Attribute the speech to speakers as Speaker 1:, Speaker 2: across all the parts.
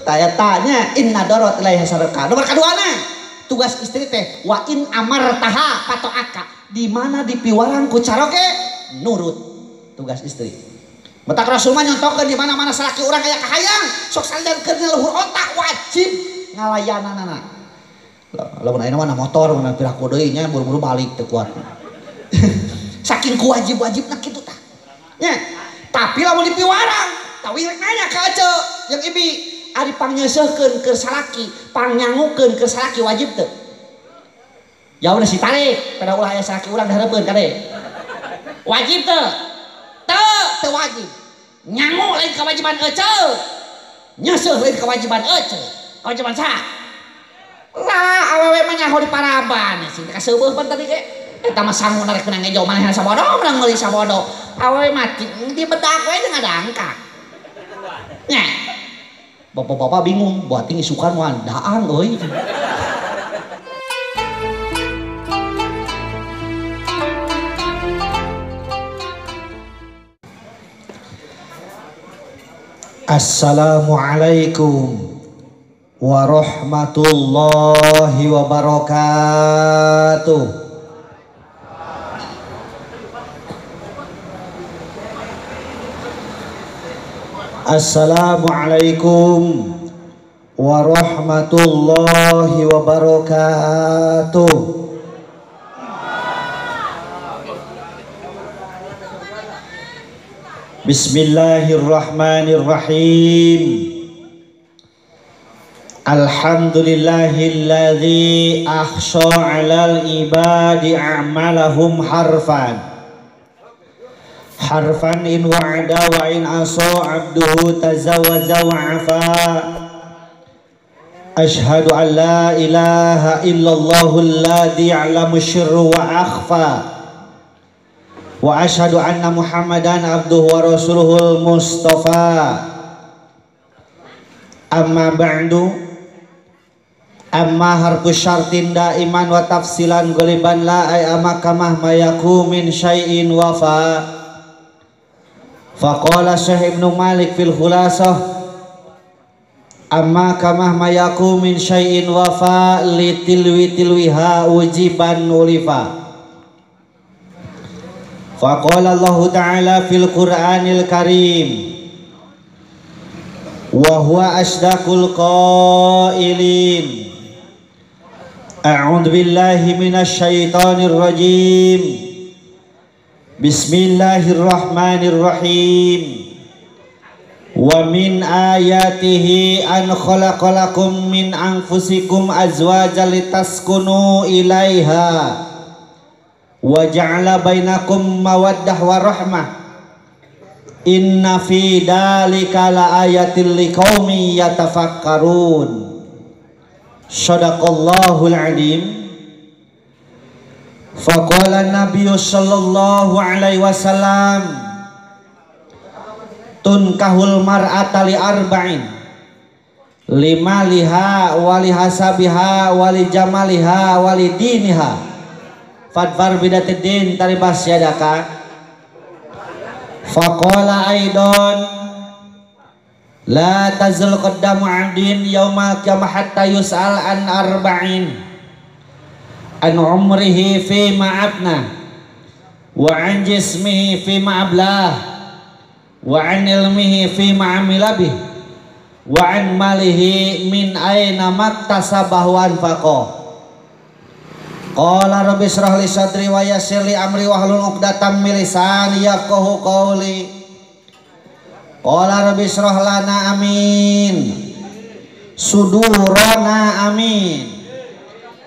Speaker 1: Taya tanya inna dorot ilaiha sarqa. Nomor kaduana tugas istri teh wa in amartaha patoaka. Di mana dipiwarang ku caroge nurut tugas istri. Matak Rasul mah nyontokeun di mana-mana salaki urang aya kahayang sok salian keur luhur otak wajib ngalayananana. Lamun ayeuna mah motor mun piraku deui nya buru-buru balik teu kuat. Saking kuwajib-wajibna kitu tah. Nya, tapi lamun dipiwarang tawi rek nanya ka Ece jeung Ibi ari pangnyeuseuhkeun keur salaki, pangnyangukeun keur salaki wajib teu? Ya udah si tarik, pada ulah aya salaki urang dihareupeun kade. Wajib teu? Teu, teu wajib. Nyangu lain kewajiban Ece. Nyeuseuh lain kewajiban Ece. Kewajiban saha? Lah awewe mah nyaho di paraban sing kaseubeeh pan tadi ge. Eta mah sangu narek menang ngejo manehna sabodo menang meuli sabodo. Awewe mati di bedak we jeung ngadangkak. Nya. Bapak-bapak bingung, buat isukan mah daang euy. Assalamualaikum warahmatullahi wabarakatuh. Assalamualaikum warahmatullahi wabarakatuh. Bismillahirrahmanirrahim. Alhamdulillahilladzi ahsha 'alal ibadi a'malahum harfan. Harfan in wa'ada wa in asa 'abduhu tazawwaza wa 'afa. Ashhadu an la ilaha illallahul ladzi ya'lamu syirra wa akhfa. Wa ashhadu anna Muhammadan abduhu wa rasuluhul mustafa. Amma ba'du. Amma harfu syartin daiman wa tafsilan ghaliban la ay amakamah mayaku min syai'in wafa. Faqala Syekh Ibnu Malik fil khulasah amma kamah mayaku min syai'in wafa li tilwi tilwiha ujiban ulifa. Faqala Allah Ta'ala fil Qur'anil Karim wa huwa asdaqul qailin. A'udzu billahi minasy syaithanir rajim. Bismillahirrahmanirrahim. Wa min ayatihi an khalaqalakum min anfusikum azwajan litaskunu ilaiha wa ja'ala bainakum mawaddah wa rahmah. Inna fi dzalika laayatil liqaumin yatafakkarun. Shadaqallahul adzim. Faqala Nabi sallallahu alaihi wasallam tunkahul mar'ata li arba'in lima liha wa li hasabiha wa li jamaliha wa li diniha fadfar bidatid taribas yadaka. Faqala aidon la tazul qaddamu 'abdin yaumal qiyamah hatta yus'al an arba'in an umrihi fi ma'abna wa an jismihi fi ma'ablah wa an ilmihi fi ma'amila bih wa an malihi min aina maktasabahu anfaqah. Qala rabbi israh li sadri wa yassir li amri wahlul 'uqdatam min lisani yafqahu qawli. Qala rabbi israh lana amin sudurana amin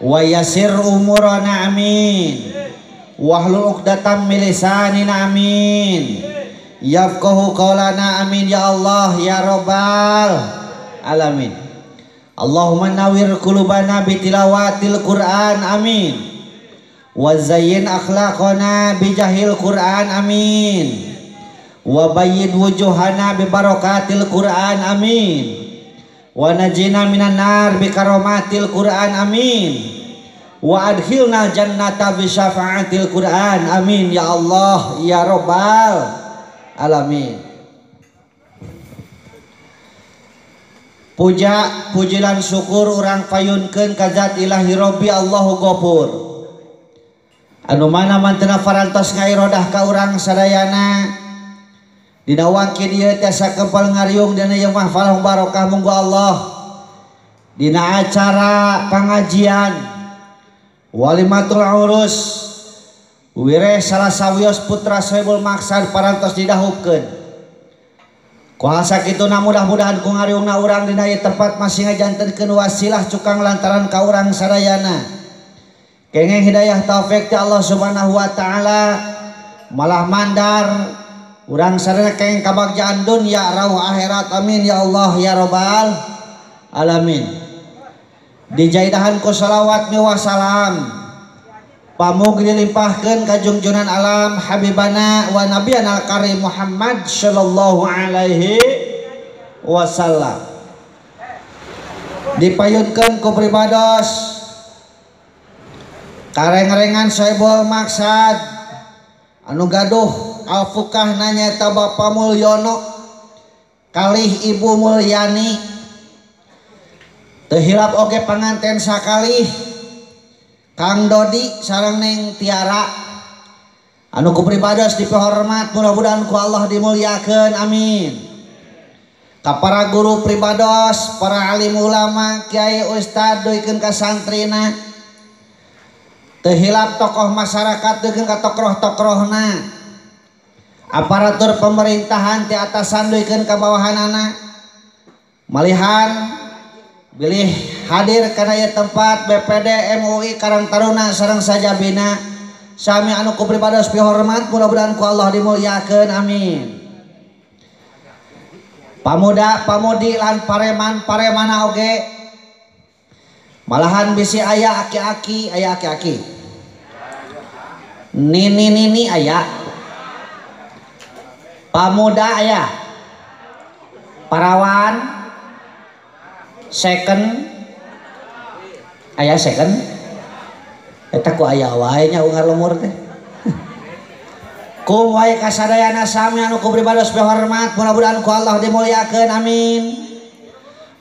Speaker 1: wa yassir umurana amin wahlul 'uqdatam min lisanina amin yafqahu qawlana amin ya Allah ya rabbal alamin. Allahumma nawwir qulubana bi tilawatil Qur'an amin wa zayyin akhlaqana bi jahil Qur'an amin wa bayyin wujuhana bi barakatil Qur'an amin wa najina minan nar bi karomatil Qur'an amin wa adkhilna jannata bi syafa'atil Qur'an amin ya Allah ya rabbal alamin. Puja pujilan syukur urang payunkeun ka zat ilahi Rabbi Allahu Ghafur. Anu mana mantena parantos ngairodah ka urang sadayana. Dina wangki dieu tiasa kempal ngariung dina ieu mahfal barokah munggu Allah. Dina acara pangajian walimatul urus wireh salah sawios putra Sohibul Maksad parantos didahupkeun. Kuasa kituna mudah-mudahan ku ngariungna urang dina ieu tempat masih ngajantenkeun wasilah cukang lantaran ka urang sadayana. Kengeng hidayah taufik ti Allah Subhanahu wa taala malah mandar urang sadayana kengeng kabagjaan dunya rauh akhirat amin ya Allah ya rabbal alamin. Dijaidahan ku salawat miwah salam pamugi dilimpahkeun ka jungjunan alam habibana wa nabiyana al-karim Muhammad sallallahu alaihi wasallam. Dipayunkeun ku pribados kareng-rengan Sohibul Maksad anu gaduh alfukah nyaeta Bapak Mulyono kalih Ibu Mulyani. Teu hilap oge panganten sakalih Kang Dodi sareng Neng Tiara anu ku pribados dipihormat mudah-mudahan ku Allah dimuliakeun amin. Ka para guru pribados, para alim ulama, kiai ustad duikeun ka santrina. Teu hilap tokoh masyarakat duikeun ka tokoh-tokohna. Aparatur pemerintahan ti atasan duikeun ka bawahanana. Malihan bilih hadir kana ieu tempat BPD MUI Karang Taruna sareng sajabina sami anu ku pribados pihormat mudah-mudahan ku Allah dimuliakeun amin. Pamuda pamudi lan pareman paremana oge malahan bisi aya aki-aki aya aki-aki nini-nini aya pamuda aya parawan second aya second eta ku aya wae nya ungar lumur teh kum wae kasadayana sami anu ku pribados pihormat mudah-mudahan ku Allah dimuliakeun amin.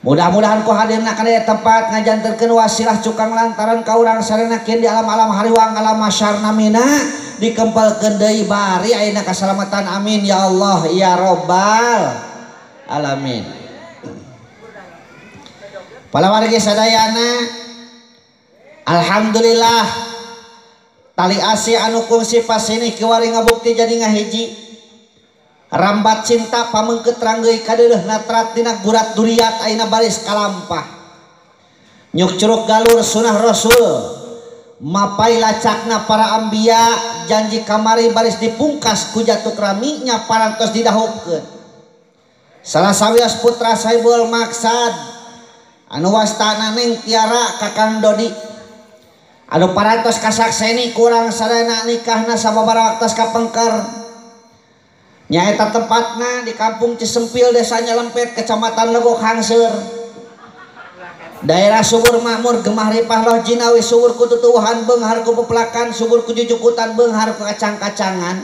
Speaker 1: Mudah-mudahan ku hadirna kana ieu tempat ngajantenkeun wasilah cukang lantaran ka urang sadayana kin di alam-alam hariwang alam masyarna mina dikempelkeun deui bari ayeuna kasalamatan amin ya Allah ya rabbal alamin. Para wargi sadayana alhamdulillah tali asih anu kungsi pasini kiwari ngabukti jadi ngahiji rambat cinta pamengkeut ranggeui kadeuleuh natrat dina gurat duriat ayeuna baris kalampah nyuk curug galur sunah rasul mapai lacakna para ambiya janji kamari baris dipungkas ku jatuk rami nya parantos didahupkeun salah sawios putra Sohibul Maksad anu wastana Neng Tiara Kakang Dodi anu parantos kasakseni kurang sadayana nikahna sababaraha waktos kapengker nyaeta tempatna di kampung Cisempil Desa Nyalempet Kecamatan Legok Hangseur daerah subur makmur gemah ripah loh jinawi subur ku tutuwuhan beunghar ku pepelakan subur ku jujukutan beunghar ku kacang-kacangan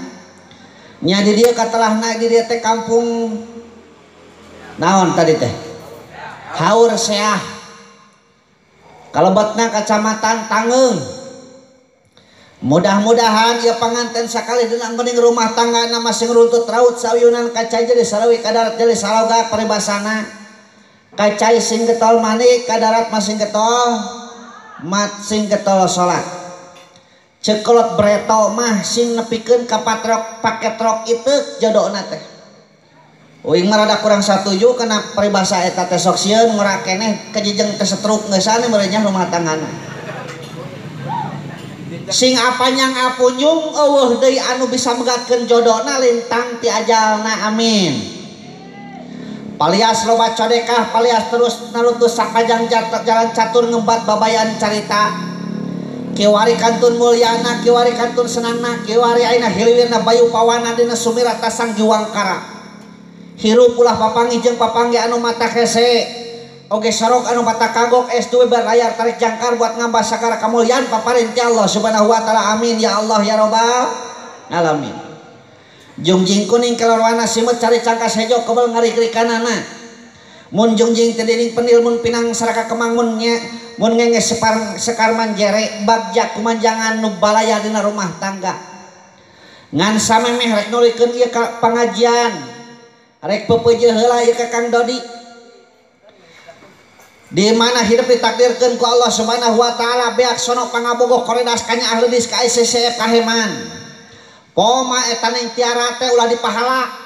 Speaker 1: nya di dieu katelahna di dieu teh kampung naon tadi teh Haur Seah kalebetna kecamatan Tangeung. Mudah-mudahan ieu panganten sakali dina geuning rumah tanggana masing runtut raut sauyunan kacai jadi sarawi kadarat jadi saloga paribasana kacai sing getol manik kadarat masing getol mat sing getol salat cekolot breto mah sing nepikeun ka patrok pake trok itu jodona teh. Uing mah rada kurang satuju kana paribasa eta teh sok sieun ngora keneh kejejeng teh setruk geusane meureun rumah tanggana. Sing apanyang apunyung eueuh deui anu bisa megatkeun jodona lintang ti ajalna amin. Palias loba codekah palias terus narutus sapanjang jalan catur ngembat babayan carita. Kiwari kantun mulyana kiwari kantun senangna kiwari ayeuna hiliwirna bayu pawana dina sumirata sang juwangkara. Hirup ulah papanggih jeung papanggih anu mata hese oge sorok anu mata kagok S2 berlayar tarik jangkar buat ngambah sagara kamuliaan paparin ti Allah Subhanahu wa taala amin ya Allah ya rabbal alamin. Jungjing kuning kelorwana simut cari cangkas hejo kebel ngarikrikanana. Mun jungjing teu dinding penil mun pinang saraka kemang mun nya mun ngenge sekar manjere bagja kumanjangan nu balaya dina rumah tangga. Ngan samemeh rek nuluykeun ieu ka pangajian rek peupeujeuh heula ieu ka Kang Dodi. Di mana hidup ditakdirkeun ku Allah Subhanahu wa taala beak sono pangabogoh koredas kanya ahli ka ICCF kaheman. Poma eta neng tiara teh ulah dipahala.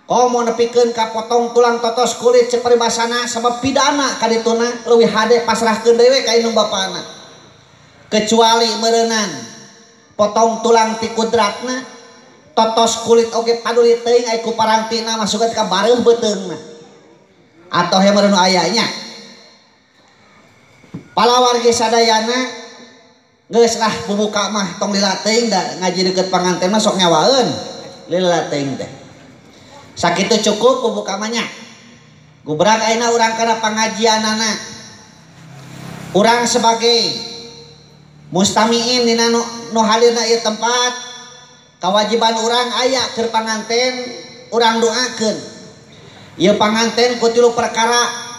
Speaker 1: Komo nepikeun ka potong tulang totos kulit cek paribasana sabab pidana kadituna leuwih hade pasrahkeun deui ka indung bapana. Kecuali meureunan potong tulang ti kudratna totos kulit oge paduli teuing ai ku parantina masukeun ka bareuh beuteungna. Atau he meureun aya nya. Palawargi sadayana geus lah bubuka mah tong lila teuing da ngaji deukeut panganten mah sok nyawaeun lila teuing teh. Sakitu cukup bubuka mah nya. Gubrak ayeuna urang kana pangajianana. Urang sebagai mustamiin dina nu halirna ieu tempat kawajiban urang aya keur panganten urang doakeun. Ieu panganten ku tilu perkara.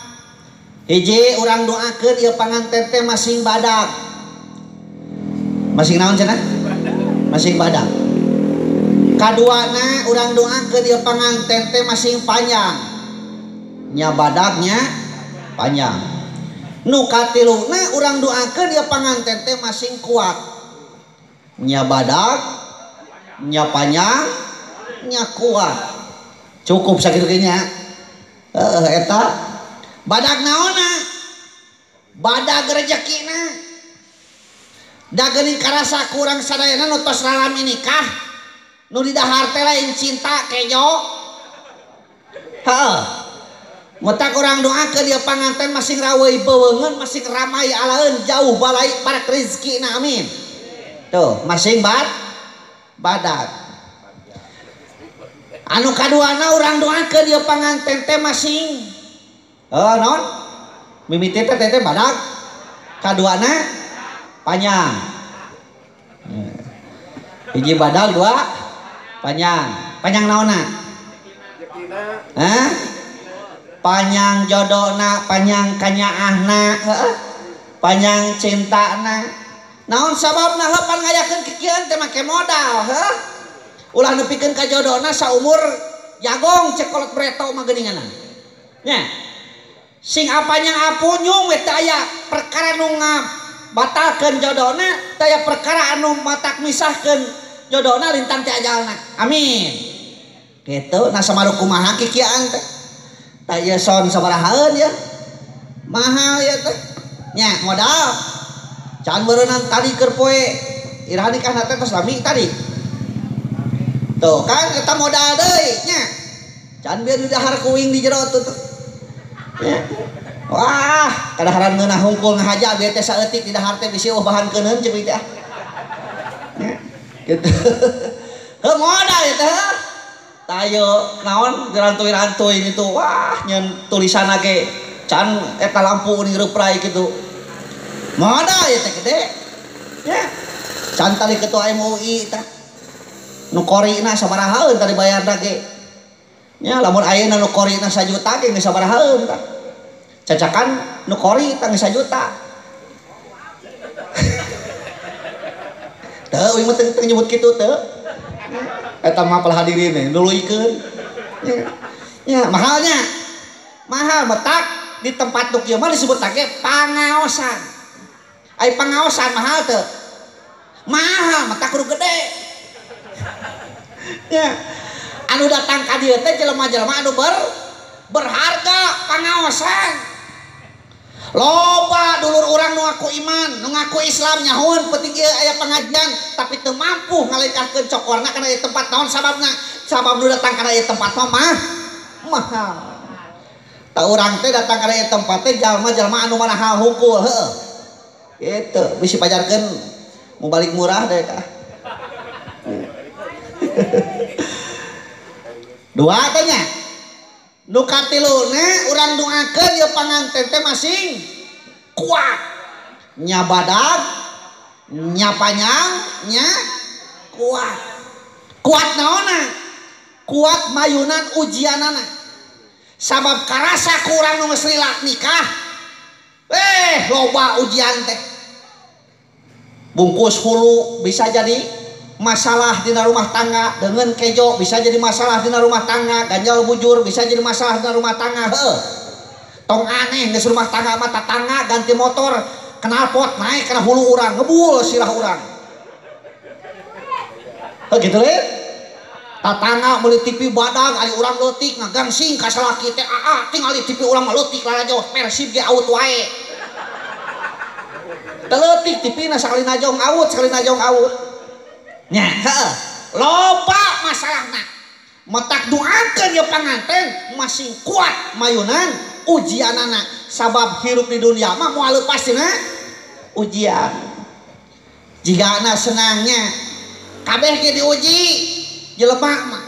Speaker 1: Hiji urang doakeun ieu panganten teh masing badag. Masing naon cenah? Masing badag. Kaduana urang doakeun ieu panganten teh masing panjang. Nya badagnya panjang. Nu katiluna urang doakeun ieu panganten teh masing kuat. Nya badag, nya panjang, nya kuat. Cukup sakitu ge nya. Heuh eta badag naonna? Badag rejekina. Da geuning karasa kurang sadayana nu tos rarami nikah, nu didahar teh lain cinta kejo. Heuh. Mutak urang doakeun ieu panganten masing raweuy beuweungeun, masing ramai alaeun, jauh balai barak rezekina amin. Tuh, masing badag. Anu kaduana urang doakeun ieu panganten teh masing naon? Mimiti teh teh badag. Kaduana panjang. Hiji badag dua panjang. Panjang naonna? Hah? Panjang jodona, panjang kanyaahna, heuh. Panjang cintana. Naon sababna heuh pan ngayakeun kikieuan teh make modal, heuh. Ulah nepikeun ka jodona saumur jagong cek kolot breto mah geuninganna. Nya. Sing apanya apunyung we teu aya perkara nu ngabatalkeun jodona, teu aya perkara anu matak misahkeun jodona lintang ti ajalna. Amin. Kitu nah samaru kumaha kikieuan teh. Tah ieu son sabarahaeun ya. Mahal ya teh. Nya modal. Can beureunan tadi keur poe iraha nikahna teh tos lami tadi. Tuh kan eta modal deui nya. Can bieu didahar kuing di jero tuh. Ya. Wah, kadaharan ngeunah hungkul ngahaja bieu teh saeutik didahar teh bisi eueuh bahan keuneun ceuk teh. Ya. Gitu. Heuh modal ieu teh. Tayo naon dirantuy-rantuy gitu. Wah, nyeun tulisanna ge can eta lampu uning reupray kitu. Modal ieu teh gede. Ya. Can tadi ketua MUI tah. Nu korina sabarahaeun tadi bayarna ge. Nya lamun ayeuna nu korina sajuta ge geus sabarahaeun tah. Cacakan nu kori tah geus sajuta. Teu uing mah teu nyebut kitu teu. Eta mah pelah hadirin teh nuluykeun. Nya mahalnya. Mahal metak di tempat nu kieu mah disebut ge pangaosan. Ai pangaosan mahal teu? Mahal metak kudu gede. Ya. Anu datang ka dieu teh jelema-jelema anu berharga pangaosan. Loba dulur urang nu ngaku iman, nu ngaku Islam nyahoeun penting ieu aya pengajian tapi teu mampu ngalengkahkeun cokorna kana ieu tempat naon sababna? Sabab nu datang kana ieu tempat mah mahal. Tah urang teh datang kana ieu tempat teh jalma-jalma anu marahal hungkul heueuh. Kitu bisi pajarkeun mau balik murah deh kah. Dua teh nya. Nu katiluna urang doakeun ieu panganten teh masing kuat. Nya badag, nya panjang, nya kuat. Kuat naonna? Kuat mayunan ujianana. Sabab karasa ku urang nu geus lila nikah. Loba ujian teh. Bungkus hulu bisa jadi masalah dina rumah tangga, dengan kejo bisa jadi masalah dina rumah tangga, ganjal bujur bisa jadi masalah dina rumah tangga. Heuh. Tong aneh geus rumah tangga mah tatangga ganti motor, knalpot naik kana hulu urang, ngebul sirah urang. Heuh kitu we. Tatangga meuli TV badag ari urang leutik ngagangsing ka salaki teh aa tingali TV urang mah leutik lalajo Persib ge aut wae. Teu leutik TV na sakali najong aut, sakali najong aut. Nya, heuh. Loba masalahna. Matak doakeun ye panganten masing kuat mayunan ujianana sabab hirup di dunia mah moal leupas tina ujian. Jigana senangnya kabeh ge diuji jelema mah.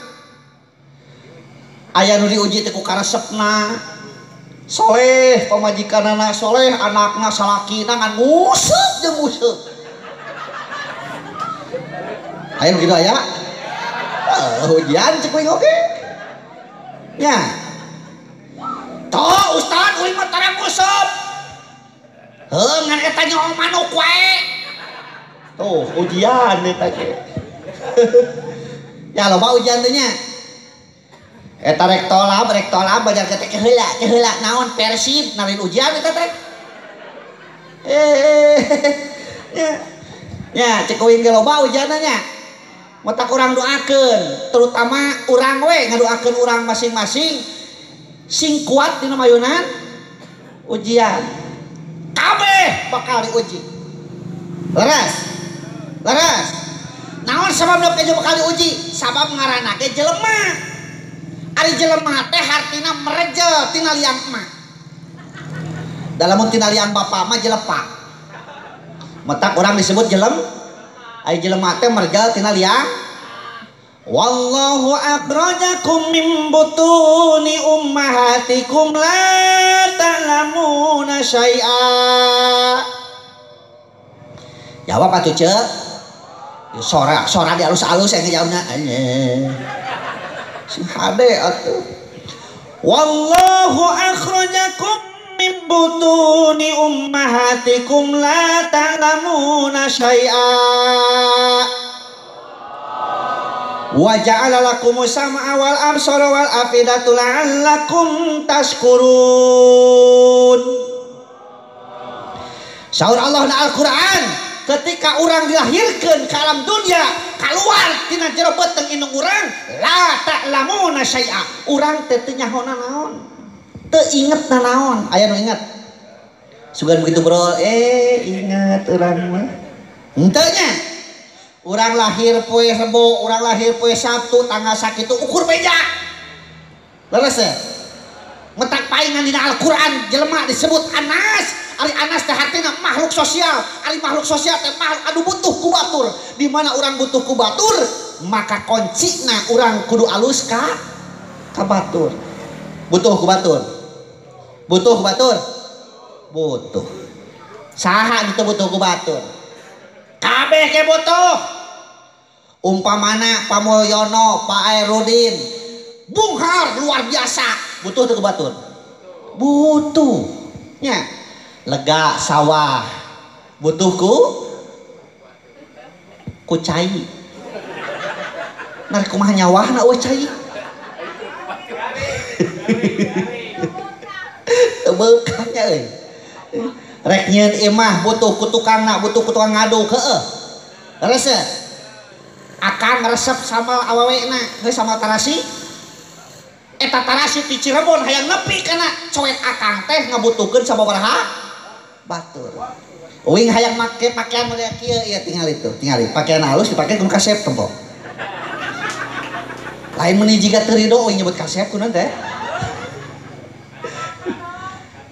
Speaker 1: Aya nu diuji teh ku karesepna. Soleh pamajikanana, soleh anakna, salakina ngan nguseup jeung nguseup. Aya nu kitu aya? Ujian cek uing oge. Nya. Toh ustad uing mah tarang nguseup. Heuh ngan eta nyaho manuk wae. Tuh ujian eta ge. Ya loba ujian teh nya. Eta rek tolab bajar teh keheula naon Persib nalin ujian eta teh. Ya. Ya cek uing ge loba ujianna nya. Matak urang doakeun, terutama urang we ngadoakeun urang masing-masing sing kuat dina mayunan ujian. Kabeh bakal diuji. Leres. Leres. Naon sababna bakal diuji? Sabab ngaranna ge jelema. Ari jelema teh hartina merejel tina liang emak. Dalamun tina liang bapa mah jelepa. Matak urang disebut jelem. Ari jelema teh merejel tina liang. Wallahu akhrajakum min butuni ummahatikum la ta'lamuna syai'a. Jawab atuh ceu. Sora sora di alus-alus yang ngejawabna. Sing hade atuh. Wallahu akhrajakum min butuni ummahatikum la ta'lamuna syai'a. Wa ja'ala lakumus sam'a wal absara wal afidata la'allakum tashkurun. Saur Allah na Al-Qur'an, ketika orang dilahirkan ke alam dunia, keluar tina jero beteng indung urang, la ta'lamuna syai'a. Urang teh teu nyaho naon. Teu inget naon. Aya nu inget? Sugan begitu bro, inget urang mah. Henteu nya. Urang lahir poe Rebo, urang lahir poe Sabtu, tanggal sakitu ukur beja. Leres teh? Metak paingan dina Al-Qur'an jelema disebut Anas. Ari Anas teh hartina makhluk sosial. Ari makhluk sosial teh makhluk anu butuh ku batur. Di mana urang butuh ku batur, maka kuncina urang kudu alus ka batur. Butuh ku batur. Butuh ku batur. Butuh. Saha gitu butuh ku batur? Kabeh ge butuh. Umpamana Pak Mulyono, Pak Airudin, bunghar luar biasa, butuh teu ku batur? Butuh. Nya. Lega sawah butuh ku cai. Narik kumaha nyawahna eueuh cai. Teu beukah nya euy. Rek nyieun imah butuh ku tukangna, butuh ku tukang ngaduk heueuh. Leres teu? Akang resep sambal awawena geus sambal tarasi. Eta tarasi ti Cirebon hayang nepi kana coet akang teh ngabutuhkeun sababaraha batur. Uing hayang make pakaian model kieu ieu tingali tuh, tingali pakaian halus dipake ku kasep tempo. Lain meuni jiga teu rido uing nyebut kasep kunaon teh.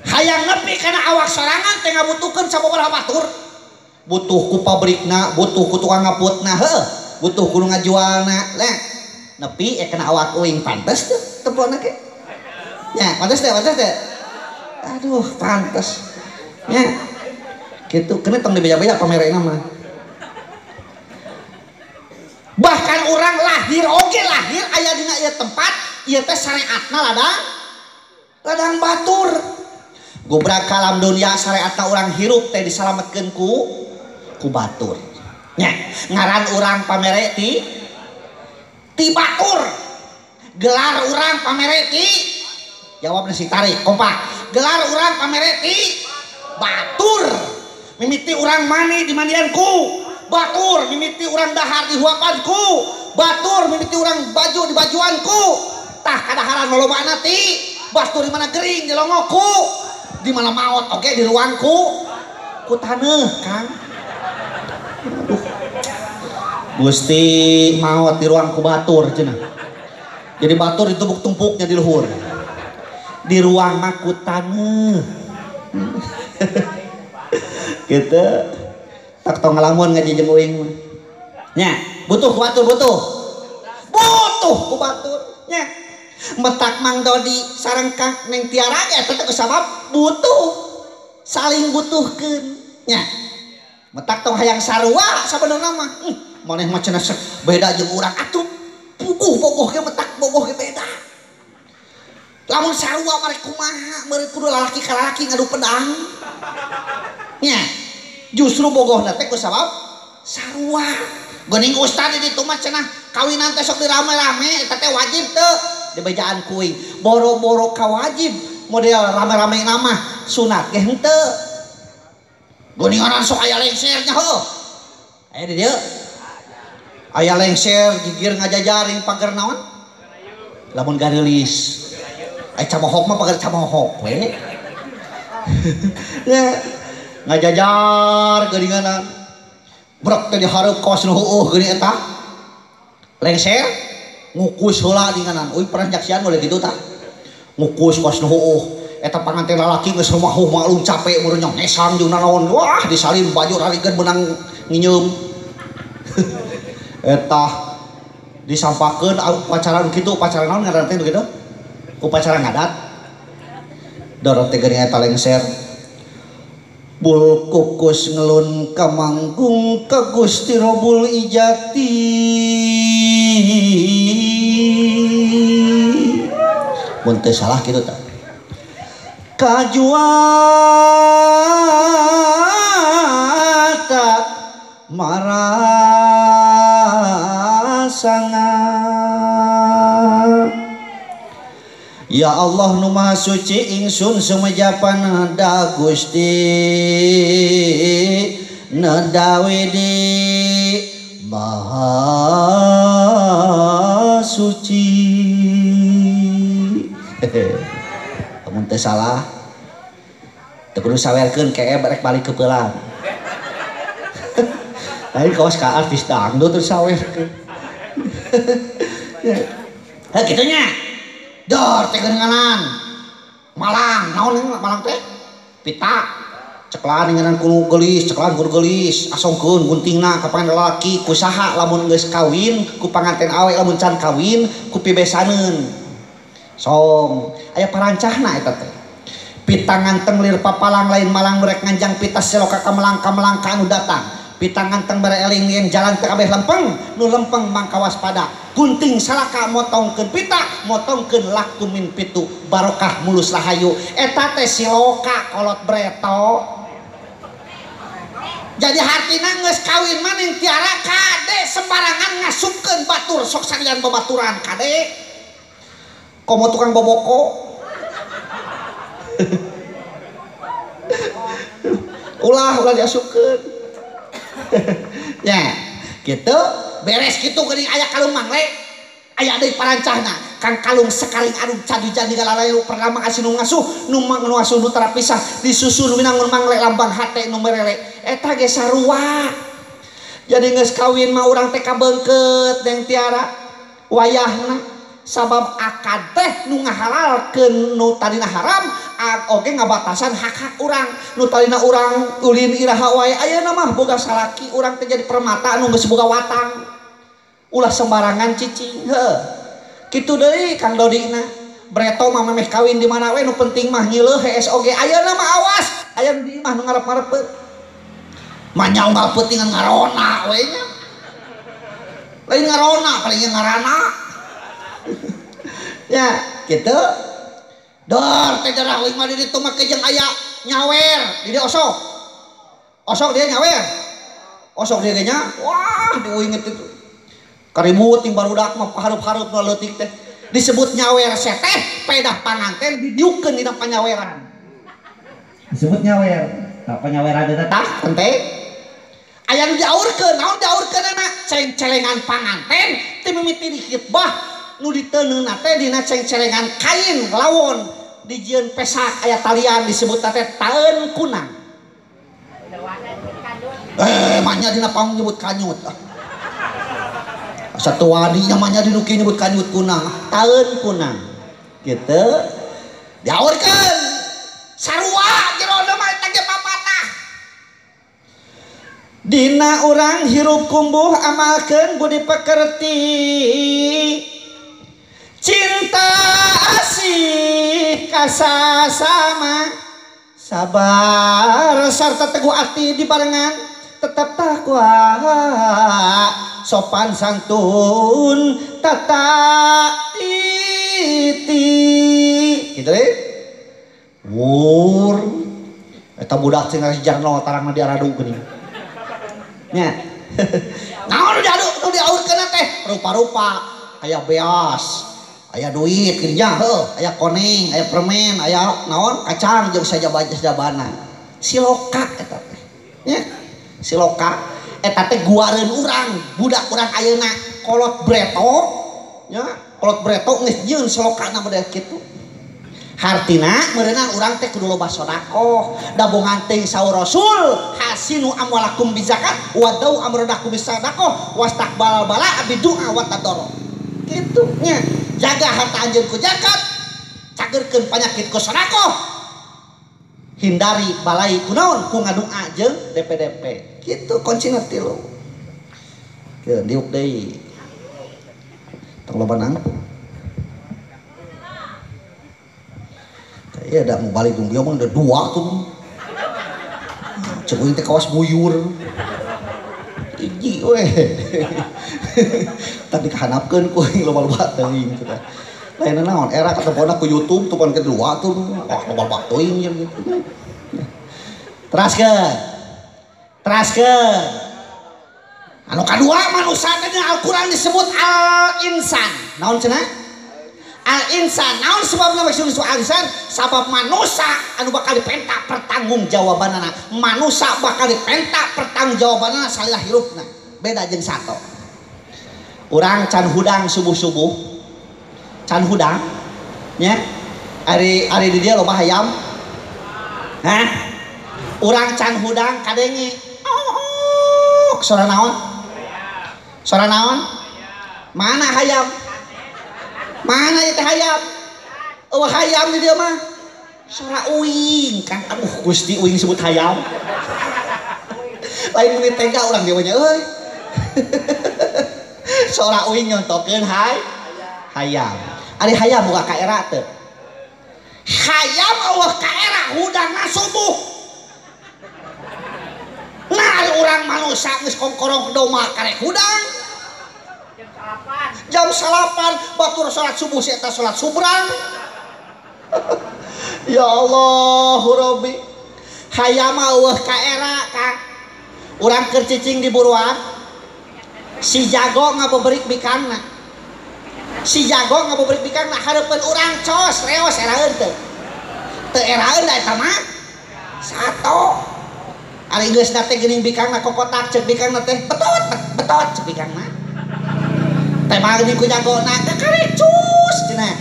Speaker 1: Hayang nepi kana awak sorangan teh ngabutuhkeun sababaraha batur. Butuh ku pabrikna, butuh ku tukang ngaputna, heuh, butuh ku nu ngajualna. Lah, nepi kena awak uing pantes tuh tempona ge. Nya, pantes teh, pantes teh. Aduh, pantes. Nya. Gitu, kena tong dibeja-beja pamerena mah. Bahkan orang lahir oge lahir aya dina ieu tempat, ieu teh syariatna ladang Ladang batur. Gobrak kalam dunia syariatna urang hirup teh disalametkeun ku batur. Nya, ngaran urang pamere ti batur. Gelar urang pamere ti jawabna si tarik kompak. Gelar urang pamere ti batur. Mimiti urang mani di mandianku batur, mimiti urang dahar di huapanku batur, mimiti urang baju di bajuanku. Tah kadaharan lolobana ti batur, di mana gering di longoku, di mana maot oke di ruangku ku taneuh Kang. Aduh. Gusti maot di ruangku batur cenah. Jadi batur ditumpuk-tumpuknya di luhur. Di ruang mah ku taneuh. Gitu. Tak tong ngalamun ngaji jeung uing mah. Nya, butuh ku batur butuh. Butuh ku batur nya. Metak Mang Dodi sareng Kang Neng Tiara ge eta teh sabab butuh. Saling butuhkeun nya. Metak tong hayang sarua sabenerna mah. Maneh mah cenah beda jeung urang atuh. Puguh bogoh ge metak bogoh ge beda. Lamun sarua mah kumaha, meureun kudu lalaki ka lalaki ngadu pedang. Nya. Justru bogohna teh ku sabab sarua. Geuning ustad di ditu mah cenah kawinan teh sok dirame-rame eta teh wajib teu dibejaan kuing. Boro-boro ka wajib model rame-rame nama sunat ge henteu. Geuningan sok aya lengser nya heuh. Aya di dieu. Aya lengser gigir ngajajaring pager naon? Lamun gareulis. Aya camohok mah pager camohok we. Nya ngajajar geuninganan. Brek teh dihareup kawas nu heueuh geuning eta. Lengser ngukus heula dinganan. Uy pernah nyaksian boleh gitu tah. Ngukus kawas nu heueuh. Eta panganten lalaki geus rumahuh maklum capek meureun nyong ngesang jeung nanaon. Wah disalin baju rarigeun meunang nginyeum. Eta disampakeun upacara nu kitu, upacara naon ngaranna teh nu kitu? Upacara ngadat. Dorot teh geuning eta lengser. Bul kukus ngelun kamanggung ka Gusti Robul Ijati. Mun teu salah kitu tah. Kajuata marasanga. Ya Allah nu maha suci ingsun sumejapan da Gusti nedawidi maha suci. Lamun teu salah teu kudu sawerkeun kee barek balik ke peulang. Lain kawas ka artis dangdut terus sawerkeun. Heh kitu nya. Dor teh geuninganan. Malang, naon malang teh? Pita. Ceklan ngeunaan kudu geulis, ceklan kudu geulis, asongkeun guntingna ka panganten lalaki ku saha lamun geus kawin, ku panganten awe lamun can kawin, ku pibesaneun. Song, aya parancahna eta teh. Pita nganteng lir papalang lain malang merek nganjang pita seloka kamelang kamelang ka anu datang. Pita nganteng bare eling yen jalan teh kabeh lempeng, nu lempeng mangka waspada. Gunting salaka motongkeun pita, motongkeun laku min pitu, barokah mulus rahayu. Eta teh siloka kolot breto. Jadi hartina geus kawin mah Neng Tiara kade sembarangan ngasupkeun batur sok salian babaturan kade. Komo tukang boboko. Ulah ulah diasupkeun. Ya, gitu. Beres gitu geuning aya kalung mangle. Aya deui parancahna. Kang kalung sekaring anu cadujan digalalayu pertama kasih nu ngasuh, nu ngasuh nu terapisah disusun winangun mangle lambang hate nu merele. Eta ge sarua. Jadi geus kawin mah urang teh kabeungkeut Neng Tiara wayahna. Sabab akad teh nu ngahalalkeun nu tadina haram oge ngabatasan hak-hak urang nu tadina urang ulin iraha wae ayeuna mah boga salaki urang teh jadi permata nu geus boga watang ulah sembarangan cicing heuh kitu deui Kang Dodina breto mah memeh kawin di mana we nu penting mah nyieuh hees oge ayeuna mah awas aya di imah nu ngarep-ngarepeun mah unggal peutingan ngarona we nya lain ngarona paling ngarana. Ya gitu. Dor teh darah uing mah di ditu mah jeung aya nyawer di dieu osok. Osok dia nyawer. Osok dia ge nya. Wah, di uing itu. Karibut ting barudak mah harup-harup nu leutik teh. Disebut nyawer seteh pedah panganten didiukeun dina panyaweran. Disebut nyawer. Tah panyaweran teh tah penting. Aya nu diaurkeun, naon diaurkeunana? Ceng-celengan panganten teu mimiti dikhitbah nu diteuneuhna teh dina ceng-celengan kain lawon dijieun pesak aya talian disebut teh taeun kunang. Manya dina pang nyebut kanyut. Satu wadi namanya dinuki nyebut kanyut kunang, taeun kunang. Gitu. Diaurkeun. Sarua jerona mah eta ge papatah. Dina urang hirup kumbuh amalkeun budi pekerti. Cinta asih kasasama sabar sarta teguh ati dibarengan tetap takwa sopan santun tata titi gitu deh. Wur eta budak cenah jarno tarangna diaradu geuning nya. Naon diadu nu diaurkeun teh rupa-rupa aya beas aya duit geuning nya heuh aya koneng aya permen aya naon kacang jeung sajaba-sajabana siloka eta teh nya. Siloka eta teh guareun urang budak urang ayeuna kolot breto nya kolot breto geus nyieun silokana model kitu. Hartina meureunang urang teh kudu loba sedekah dabongan teh saur Rasul hasinu amwalakum bizakat wa dau amradakum bisadaqah wastaqbal bala bidu'a wa tadoro kitu nya. Jaga harta anjeun ku zakat, cagerkeun penyakit ku sedekah, hindari balai ku naon ku ngadua jeung DPDP kitu kuncina tilu. Keun diuk deui tong loba nangtung. Iya da mau balik dong, dia mah udah dua tuh. Cek uing teh kawas buyur. Hiji weh. Tadi kahanapkeun ku aing loba-loba teuing teh. Lain naon era katempona ku YouTube tuh pan kedua tuh. Wah loba-loba teuing jeung gitu. Teraskeun. Teraskeun. Anu kadua manusia teh dina Al-Qur'an disebut al-insan. Naon cenah? Al-insan, naon sebabna maksud al-insan? Sabab manusia anu bakal dipenta pertanggungjawabanana. Manusia bakal dipenta pertanggungjawabanana salila hirupna. Beda jeung sato. Urang can hudang subuh-subuh. Can hudang nya. Ari ari di dieu loba hayam. Hah? Urang can hudang kadenge. Oh, sora naon? Sora naon? Mana hayam? Mana itu hayam? Oh hayam di dia mah. Sora uing kan. Aduh Gusti uing sebut hayam. Lain meni tega urang dia nya euy. Sora uing nyontokeun hay hayam. Ari hayam boga kaera teu? Hayam eueuh kaera hudangna subuh. Nah ari urang manusia geus kongkorong doma karek hudang. Jam 9 batur salat subuh si eta salat subrang. Ya Allah Rabbi. Hayam eueuh kaera Kang. Urang keur cicing di buruan. Si jago ngabeberik bikangna. Si jago ngabeberik bikangna hareupeun urang cos reos eraeun teu. Teu eraeun da eta mah. Sato. Ari geusna teh geuning bikangna kokotak ceuk bikangna teh betot betot ceuk bikangna. Teh mah geuning ku jagona teh karek cus cenah.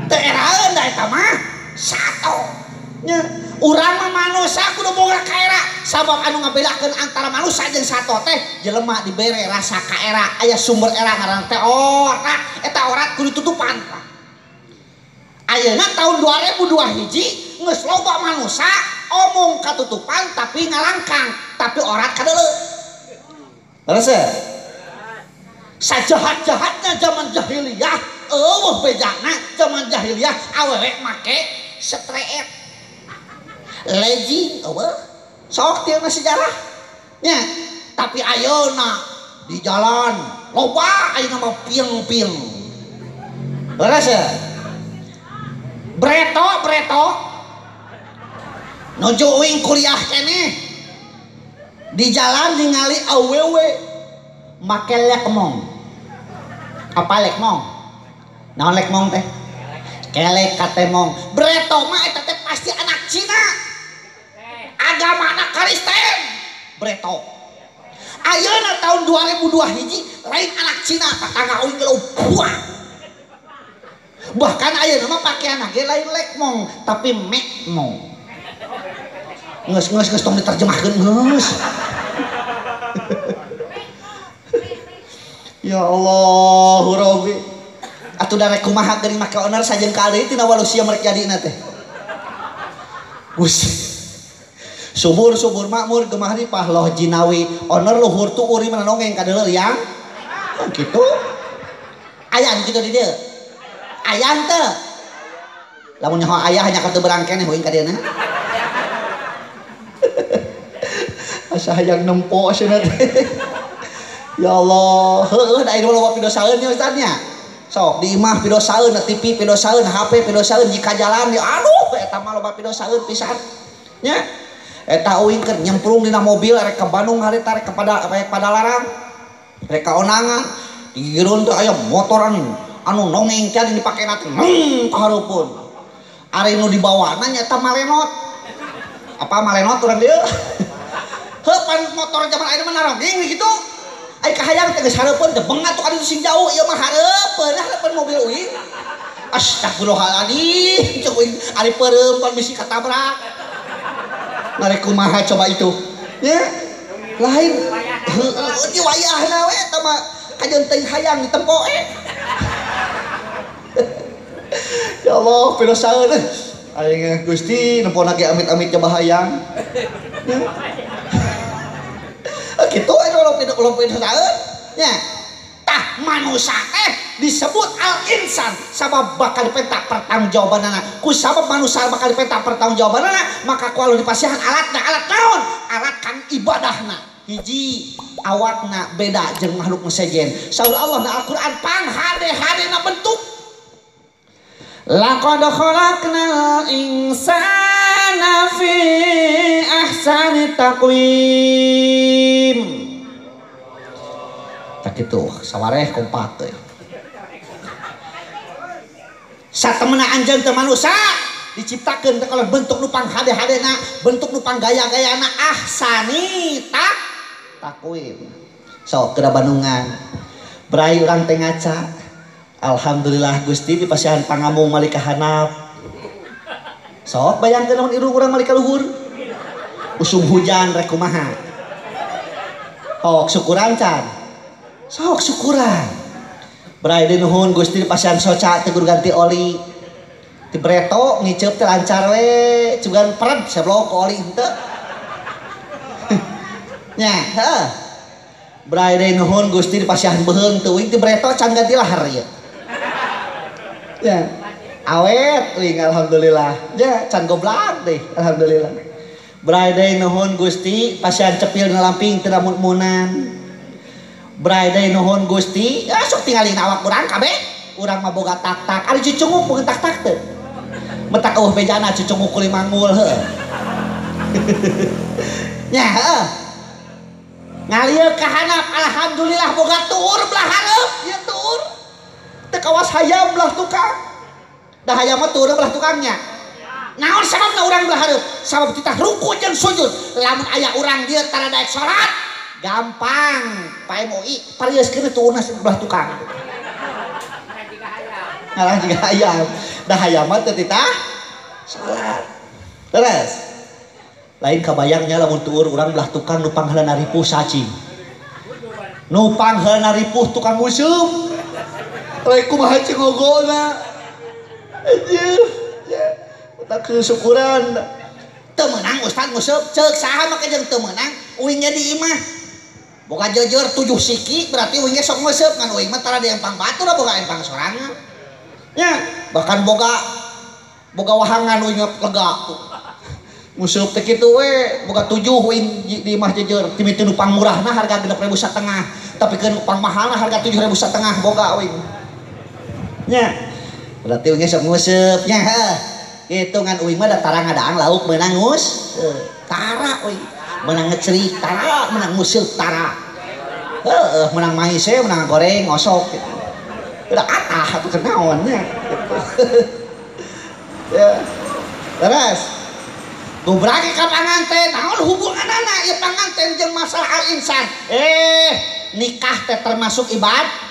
Speaker 1: Teu eraeun da eta mah sato. Nya urang mah manusia kudu boga kaera sabab anu ngabedakeun antara manusia jeung sato teh jelema dibere rasa kaera aya sumber era ngaranna teh orat eta orat kudu tutupan. Ayeuna tahun 2002 hiji geus loba manusia omong katutupan tapi ngalangkang tapi orat kadeuleu. Leres ya? Sajahat-jahatnya zaman jahiliyah eueuh bejana zaman jahiliyah awewe make setreet legging eueuh sok tieuna sejarah nya tapi ayeuna di jalan loba ayeuna mah pieng-pieng. Leres ya? Breto breto nuju uing kuliah keneh di jalan ningali awewe make lekmong. Apa lekmong? Naon lekmong teh? Kelek katemong. Breto mah eta teh pasti anak Cina. Agama anak Kristen. Breto. Ayeuna tahun 2002 hiji lain anak Cina tetangga uing geus. Bahkan ayeuna mah pakaian ge lain lekmong tapi mekmong. Geus geus geus tong diterjemahkeun geus. Ya Allah Rabbi. Atuh da rek kumaha geuning make owner sajeun kali tina walusia merek jadina teh. Gusti. Subur subur makmur gemah ripah loh jinawi owner luhur tuur mana nongeng ka deuleu yang. Kitu. Aya anu kitu di dieu. Aya teu. Lamun nyaho aya hanya ka teu berang keneh uing ka dieuna. Asa hayang nempo cenah teh. Ya Allah, heueuh da ieu loba pidosaeun nya ustaz nya. Sok di imah pidosaeun, TV pidosaeun, HP pidosaeun jika jalan ya aduh eta mah loba pidosaeun pisan. Nya. Eta uing keur nyemplung dina mobil rek ka Bandung harita rek kepada Padalarang. Rek ka Onangan, digireun teh aya motor anu nongeng teh dipakena teh ka hareupeun. Ari nu dibawana nya eta malenot. Apa malenot urang dieu? Heuh pan motor zaman ayeuna mah narogeng kitu. Ai kahayang teh geus hareupeun teh bengat tuh ka ditu sing jauh ieu mah hareupeun hareupeun mobil uing. Astagfirullahaladzim cek uing ari peureum pan bisi katabrak. Narek kumaha coba itu. Nya lain heueuh di wayahna we eta mah kajeun teuing hayang ditempo eh. Ya Allah pidosaeun aing Gusti nempona ge amit-amit coba hayang. Kitu aya lompet pidosaeun nya. Tah manusia teh disebut al-insan sabab bakal dipentak pertanggungjawabanana. Ku sabab manusia bakal dipentak pertanggungjawabanana, maka ku alus dipasihan alatna, alat naon? Alat kang ibadahna. Hiji awakna beda jeung makhluk nu sejen. Saur Allah na Al-Qur'an pang hade-hadena bentuk. Laqad khalaqnal insana fi ahsani taqwim. Tak kitu sawareh kompak teh. Satemena anjeun teh manusia diciptakeun teh kalau bentuk nu pang hade-hadena, bentuk nu pang gaya-gayana ahsani tak taqwim. Sok keur Bandungan. Berai urang teh ngaca. Alhamdulillah Gusti dipasihan pangamung malika hanap. Sok bayangkeun lamun irung urang malika luhur. Usum hujan rek kumaha. Sok syukuran can. Sok syukuran. Berai deui nuhun Gusti dipasihan soca teu kudu ganti oli. Ti breto ngiceup teh lancar we, cugan pered seblok oli henteu. Nya, heuh. Berai deui nuhun Gusti dipasihan beuheung teu uing ti breto can ganti lahar ieu. Ya, awet uing alhamdulillah. Ya, can goblak deh alhamdulillah. Berai deui nuhun Gusti pasihan cepil nu lamping teu mun-munan. Berai deui nuhun Gusti, ya sok tingalin awak urang kabeh. Urang mah boga tak-tak, ari cucunguk bukan tak-tak teu. Metak eueuh bejana cucunguk kulimangul heuh. Nya heuh. Ngalieu ka handap alhamdulillah boga tuur belah hareup, ieu tuur. Teu kawas hayam belah tukang. Da hayam mah tuur belah tukangnya. Naon sababna urang belah hareup? Sabab titah ruku jeung sujud. Lamun aya urang dieu tara daek salat, gampang Pak MUI parioskeun tuurna belah tukang. Ngalah jiga hayam. Da hayam mah teu titah salat. Terus lain kabayangnya lamun tuur urang belah tukang nu pangheulana ripuh cacing. Nu pangheulana ripuh tukang nguseup. Lain kumaha cing ngogona. Anjir. Ya, tak syukuran. Teu meunang ustaz nguseup, ceuk saha make jeung teu meunang, uing nya di imah. Boga jeujeur 7 siki berarti uing ge sok nguseup ngan uing mah tara di empang batur boga empang sorangan. Nya, bahkan boga wahangan uing lega. Nguseup teh kitu we, boga 7 uing di imah jeujeur. Timiti nu pangmurahna harga 6.500, tapi keun nu pangmahalna harga 7.500 boga uing. Nya. Berarti uing sok nguseup nya heuh. Kitu ngan uing mah da tara ngadaang lauk meunang nguseup. Tara uing. Meunang ngecerik tara, meunang nguseup tara. Heeh, meunang mais we, meunang goreng ngosok gitu. Udah atah atuh kenaon nya gitu. Ya. Terus gobrake ka panganten, naon hubunganana ieu panganten jeung masalah al-insan? Nikah teh termasuk ibadah.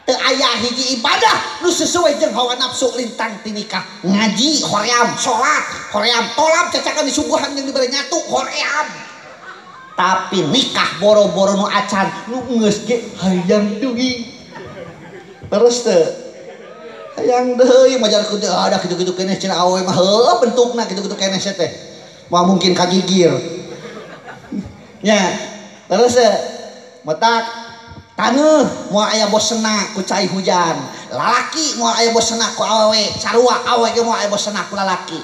Speaker 1: Teu aya hiji ibadah nu sesuai jeung hawa nafsu lintang ti nikah. Ngaji hoream, salat hoream, tolab cacakan disuguhan jeung dibere nyatu hoream. Tapi nikah boro-boro nu acan nu geus ge hayang deui. Terus teu hayang deui majar kudu ada kitu-kitu keneh cenah awewe mah heuh bentukna kitu-kitu keneh teh. Moal mungkin kagigir. Nya, terus teu matak taneuh moal aya bosena ku cai hujan, lalaki moal aya bosena ku awewe, sarua awewe ge moal aya bosena ku lalaki.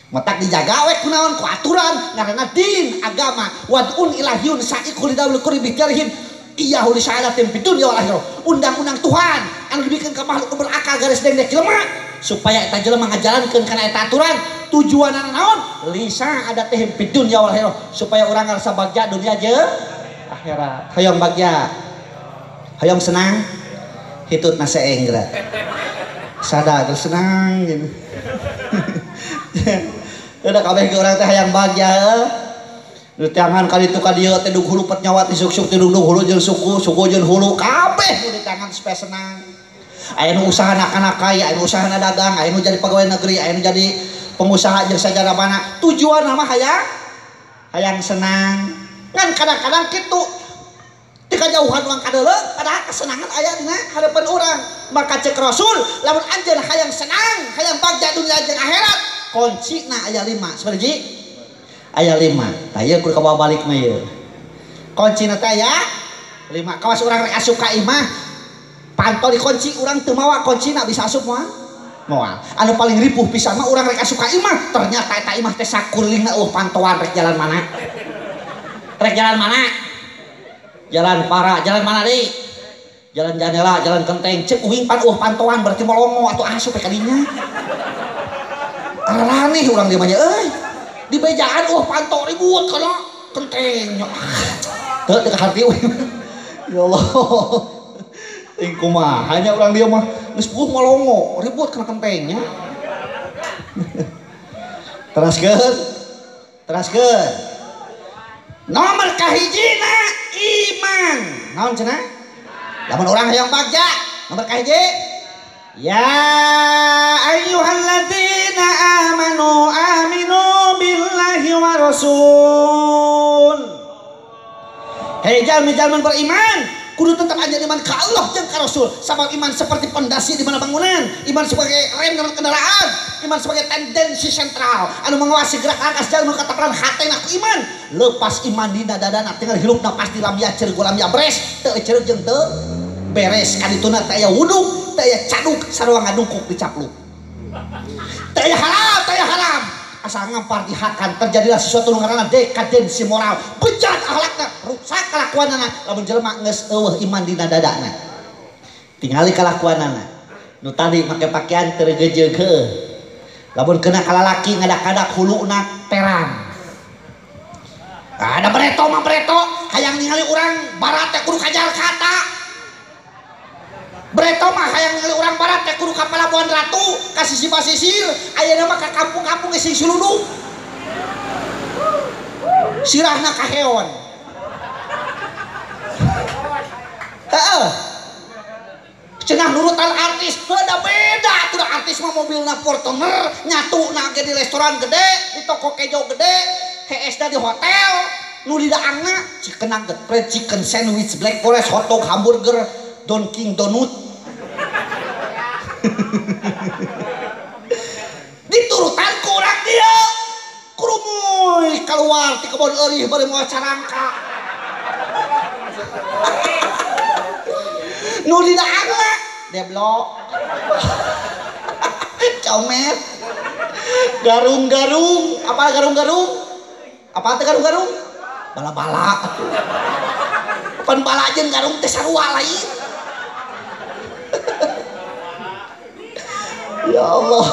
Speaker 1: Matak dijaga we kunaon ku aturan ngaranna din agama wad'un ilahyun sa'iqul daul qurbi jarhim iyahu li sa'adatin fid dunya wal akhirah. Undang-undang Tuhan anu dibikeun ka makhluk berakal garis dengdek jelema supaya eta jelema ngajalankeun kana eta aturan tujuanna naon li sa'adatihim fid dunya wal akhirah supaya urang ngarasa bagja dunya jeung akhirat. Hayang bagja, hayang senang, hitut nase enggra sadar senang gitu. Udah kabeh ke urang teh hayang bagja. Nu tangan ka ditu ka dieu teh dug hulu pet nyawa ti suk-suk ti dug hulu jeung suku, suku jeung hulu kabeh nu di tangan supaya senang. Aya nu usahana kana kaya, aya nu usahana dagang, aya nu jadi pegawai negeri, aya nu jadi pengusaha jeung sajarah mana. Tujuanna mah hayang senang. Ngan kadang-kadang kitu ti kajauhan urang kadeuleu padahal kesenangan aya dina harapan urang. Maka cek Rasul lamun anjeun hayang senang, hayang bagja dunia jeung akhirat, kuncina aya 5. Sabaraha? Aya 5. Tah ieu kudu kabawa balik mah ieu. Kuncina teh aya 5. Kawas urang rek asup ka imah, panto dikunci urang teu mawa kuncina bisa asup moal? Moal. Anu paling ripuh pisan mah urang rek asup ka imah, ternyata eta imah teh sakulilingna eueuh pantoan rek jalan mana? Rek jalan mana? Jalan para, jalan mana deui? Jalan jandela, jalan kenteng. Cek uing pan eueuh pantoan berarti molongo atuh asup ka dinya. Araneh urang dieu mah nya euy. Di bejaan eueuh panto ribut kana kenteng. Teu teu kaharti uing. Ya Allah. Ting kumaha nya urang dieu mah geus puguh molongo, ribut kana kentengnya. Teraskeun. Teraskeun. Nomor kahijina iman. Naon cenah? Lamun urang hayang bagja, nomor kahiji ya ayyuhalladzina amanu aminu billahi wa rasul. Hei jalmi-jalmi beriman, kudu tetap aja iman ka Allah jeung ka Rasul. Sabab iman seperti pondasi di mana bangunan, iman sebagai rem dalam kendaraan, iman sebagai tendensi sentral anu mengawasi gerak angkas jalma katakan hatena ku iman. Lepas iman dina dadana tinggal hirupna pasti lamia ceureuh lamia beres, teu ceureuh jeung teu beres. Kadituna teh aya wuduk, teh aya caduk sarua ngadungkuk dicapluk. Teh aya halal, teh aya haram. Asal ngampar dihakan terjadilah sesuatu nu ngaranna dekadensi moral, bejat akhlakna, rusak kalakuanana lamun jelema geus eueuh iman dina dadana. Tingali kalakuanana. Nu tadi make pakaian teu regejeug heuh. Lamun kena kalalaki ngadak-kadak huluna terang. Ada breto mah breto, hayang ningali urang barat teh kudu ka Jakarta. Breto mah hayang ningali urang barat teh kudu ka Pelabuhan Ratu, ka sisi basisir, ayeuna mah ka kampung-kampung geus suluduk. Sirahna kaheon. Heeh. Cenah nurutan artis, heuh da beda atuh artis mah mobilna Fortuner, nyatuna ge di restoran gede, di toko kejo gede, HS-na di hotel, nu di daangna chicken nugget, fried chicken sandwich, black forest, hotdog, hamburger, Don King Donut. Diturutan ku urang dieu. Kurumuy keluar ti kebon eurih bari moal carangka. Nu di daangna deblok. Comet. Garung-garung, apa garung-garung? Apa teh garung-garung? Bala-bala. Pan bala jeung garung teh sarua lain. Ya Allah.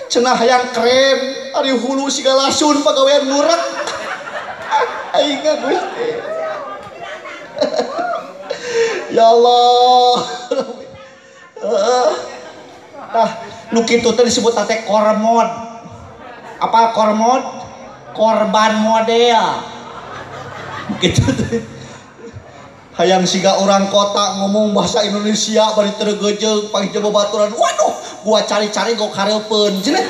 Speaker 1: Cenah hayang keren, ari hulu siga lasun pagawean ngurek. Aing Gusti. Ya Allah. Tah nu kitu teh disebut teh kormod. Apa kormod? Korban model. Gitu teh. Hayang siga orang kota ngomong bahasa Indonesia bari tergejeung panggil babaturan. Waduh, gua cari-cari gok hareupeun. Cenah.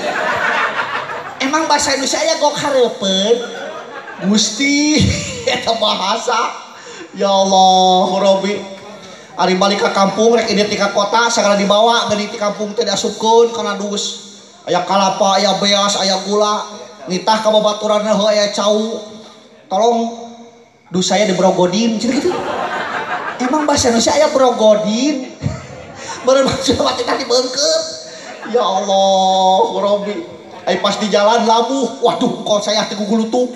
Speaker 1: Emang bahasa Indonesia aya gok hareupeun? Gusti, eta bahasa. Ya Allah, Robbi. Ari balik ka kampung rek indit ka kota sagala dibawa geuning ti kampung teh diasupkeun kana dus. Aya kalapa, aya beas, aya gula. Nitah ka babaturan heuh aya cau. Tolong dus saya dibrogodin cenah kitu. Emang bahasa Indonesia aya brogodin? Beureum maksudna teh dibeungkeut. Ya Allah, Robbi. Ai pas di jalan labuh, waduh kok saya teh gugulutuk.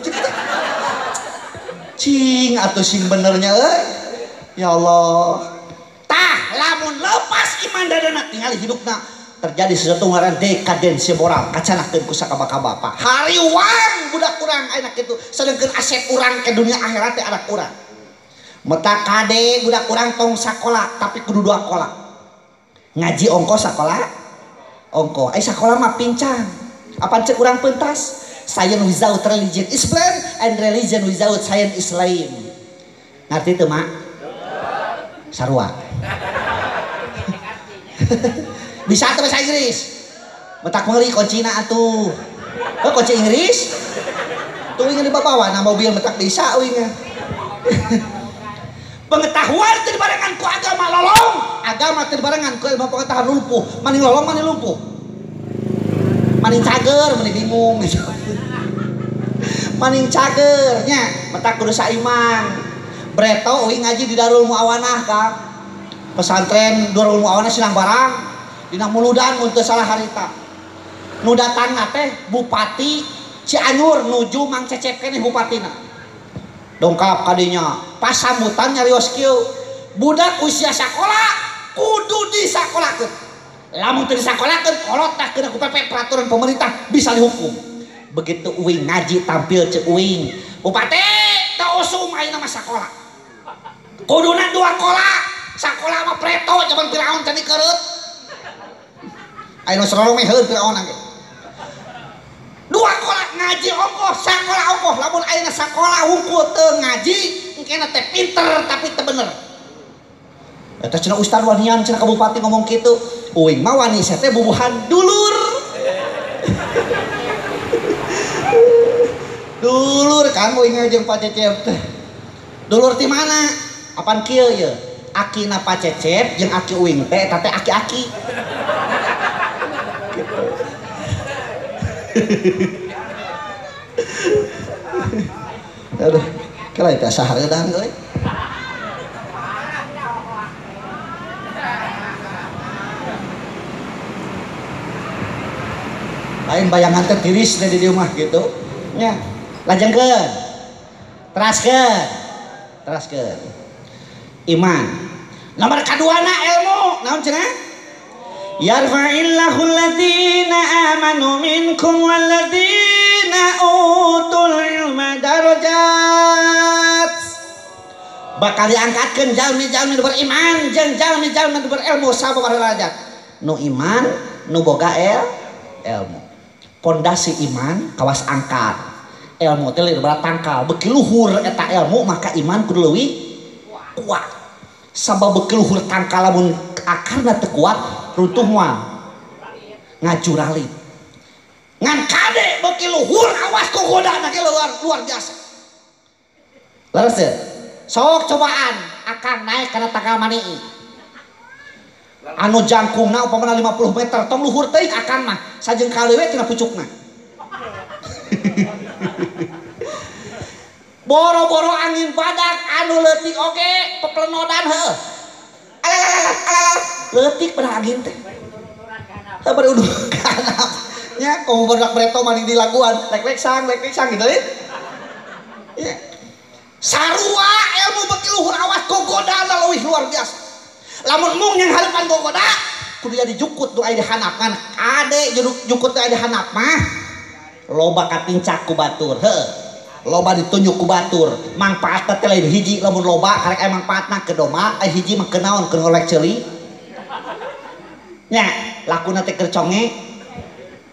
Speaker 1: Cing atuh sing benernya euy. Ya Allah. Tah lamun lepas iman dadana tingali hidupna terjadi sesuatu ngaran dekadensi moral kacanakeun ku sakabaka bapa. Hariwang budak urang ayeuna kitu sedengkeun aset urang ke dunia akhirat teh anak urang. Meta kade budak urang tong sakola tapi kudu dua kola. Ngaji ongko sakola ongko. Ai sakola mah pincang. Apan cek urang pentas? Science without religion is blind and religion without science is lame. Ngerti teu mak? Sarua. Bisa tuh bahasa Inggris. Metak meuli kuncina atuh. Oh, kunci Inggris? Tuh ingin dibawa na mobil metak bisa uing. Pengetahuan teu dibarengan ku agama lolong, agama teu dibarengan ku ilmu pengetahuan lumpuh. Maning lolong maning lumpuh. Maning cager, maning bingung. Maning cager nya, metak kudu saiman. Breto uing ngaji di Darul Muawanah Kang. Pesantren Darul Muawanah sinang barang dina muludan mun teu salah harita. Nu datangna teh Bupati Cianjur nuju Mang Cecep keneh bupatina. Dongkap kadinya, pas sambutan nyarios kieu, budak usia sakola kudu disakolakeun. Lamun teu disakolakeun kolot tah kena ku PP peraturan pemerintah bisa dihukum. Begitu uing ngaji tampil ceuk uing, bupati teu usum ayeuna mah sakola. Kuduna dua kola, sakola mah preto jaman Firaun can dikereut. Ayeuna sarorong meh heuh Firaun ge. Dua kola ngaji ongkoh, sakola ongkoh. Lamun ayeuna sakola hungkul teu ngaji, engkena teh pinter tapi teu bener. Eta cenah ustad wanian cenah ka bupati ngomong kitu. Uing mah wani teh bubuhan dulur. Dulur kan uing jeung Pak Cecep teh. Dulur ti mana? Apan kieu ye? Akina Pak Cecep jeung aki uing teh eta teh aki-aki. Gitu. Aduh, kala eta sahareudang euy. Lain bayangan teh tiris teh di dieu mah gitu. Nya, lajengkeun. Teraskeun. Teraskeun. Iman. Nomor kaduana ilmu, naon cenah? Yarfa'illahu alladzina amanu minkum walladzina utul ilma darajat. Bakal diangkatkeun jalmi-jalmi nu beriman jeung jalmi-jalmi nu berilmu sababaraha derajat. Nu iman, nu boga ilmu. Pondasi iman kawas angkat. Ilmu teh berat tangkal, beuki luhur eta ilmu maka iman kudu leuwih kuat. Sabab beuki luhur tangkal lamun akarna teu kuat runtuh moal ngajuralit. Ngan kade beuki luhur awas gogodana ge luar biasa. Leres teu? Sok cobaan akang naik kana tangkal manii. Anu jangkungna upamana 50 meter tong luhur teuing akang mah sajengkal we tina pucukna. Boro-boro angin badak anu leutik oge peplenodan heuh. Alalala leutik pada angin teh. Teu bari uduh kana. Nya komo barudak breto maning di laguan lek-lek sang gitu ya. Ya. Sarua ilmu beuki luhur awas gogodana leuwih luar biasa. Lamun mung yang hareupan gogoda kudu jadi jukut nu aya di handap ngan ade jukut nu aya di handap mah loba katincak ku batur heuh loba ditunjuk ku batur mangpaatna teh lain hiji lamun loba karek aya mangpaatna ke doma aya hiji mah keur naon keur ngolek ceuli nya lakuna teh keur conge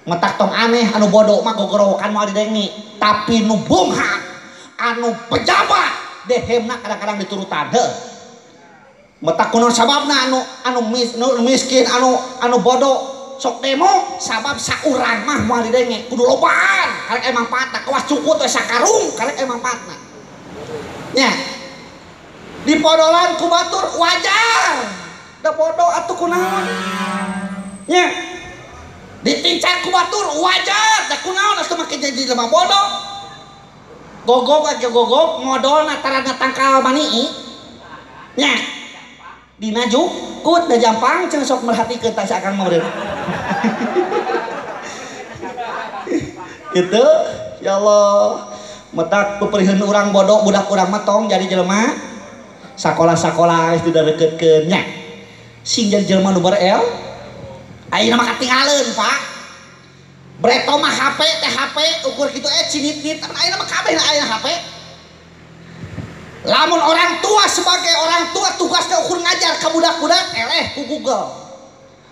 Speaker 1: metak tong aneh anu bodoh mah gogorowokan moal didengi tapi nu bunghak anu pejabat dehemna kadang-kadang diturutan heuh metak kunaon sababna anu miskin anu bodoh sok demo sabab saurang mah moal didenge kudu lobaan karek aya mangpaatna kawas cukut we sakarung karek aya mangpaatna nya dipodolan ku batur wajar da bodoh atuh kunaon nya ditincak ku batur wajar da kunaon atuh make jadi jelema bodoh gogok aja gogok modolna tarana tangkal manii nya dina jukut da jampang cenah sok merhatikeun tah si akang mah meureun gitu ya Allah metak peperiheun urang bodoh budak urang mah tong jadi jelema sakola-sakola geus didarekeutkeun nya sing jadi jelema nu berel ayeuna mah katinggaleun Pak breto mah HP teh HP ukur kitu cinit-nit ayeuna mah kabeh aya HP lamun orang tua sebagai orang tua tugasnya ukur ngajar ka budak-budak eleh ku Google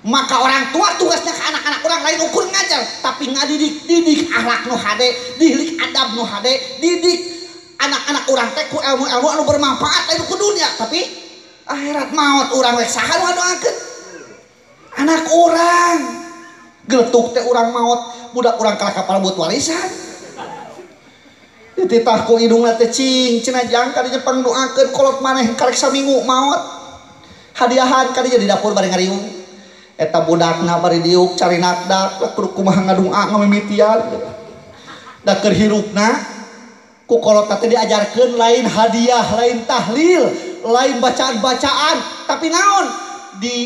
Speaker 1: maka orang tua tugasnya ke anak-anak orang lain ukur ngajar tapi ngadidik didik akhlak nu hade didik adab nu hade didik anak-anak orang teh ku ilmu-ilmu anu bermanfaat lain ku dunia tapi akhirat maot urang rek saha nu ngadoakeun anak urang geletuk teh urang maot budak urang kalah kapal buat warisan dititah ku hidungna teh cing cenah jang ka dinya pangdoakeun kolot maneh karek saminggu maot hadiahan ka dinya di dapur bari ngariung eta budakna bari diuk cari nakdak kudu kumaha ngadunga ngamimitian da keur hirupna ku kolot teh diajarkeun lain hadiah lain tahlil lain bacaan-bacaan tapi naon di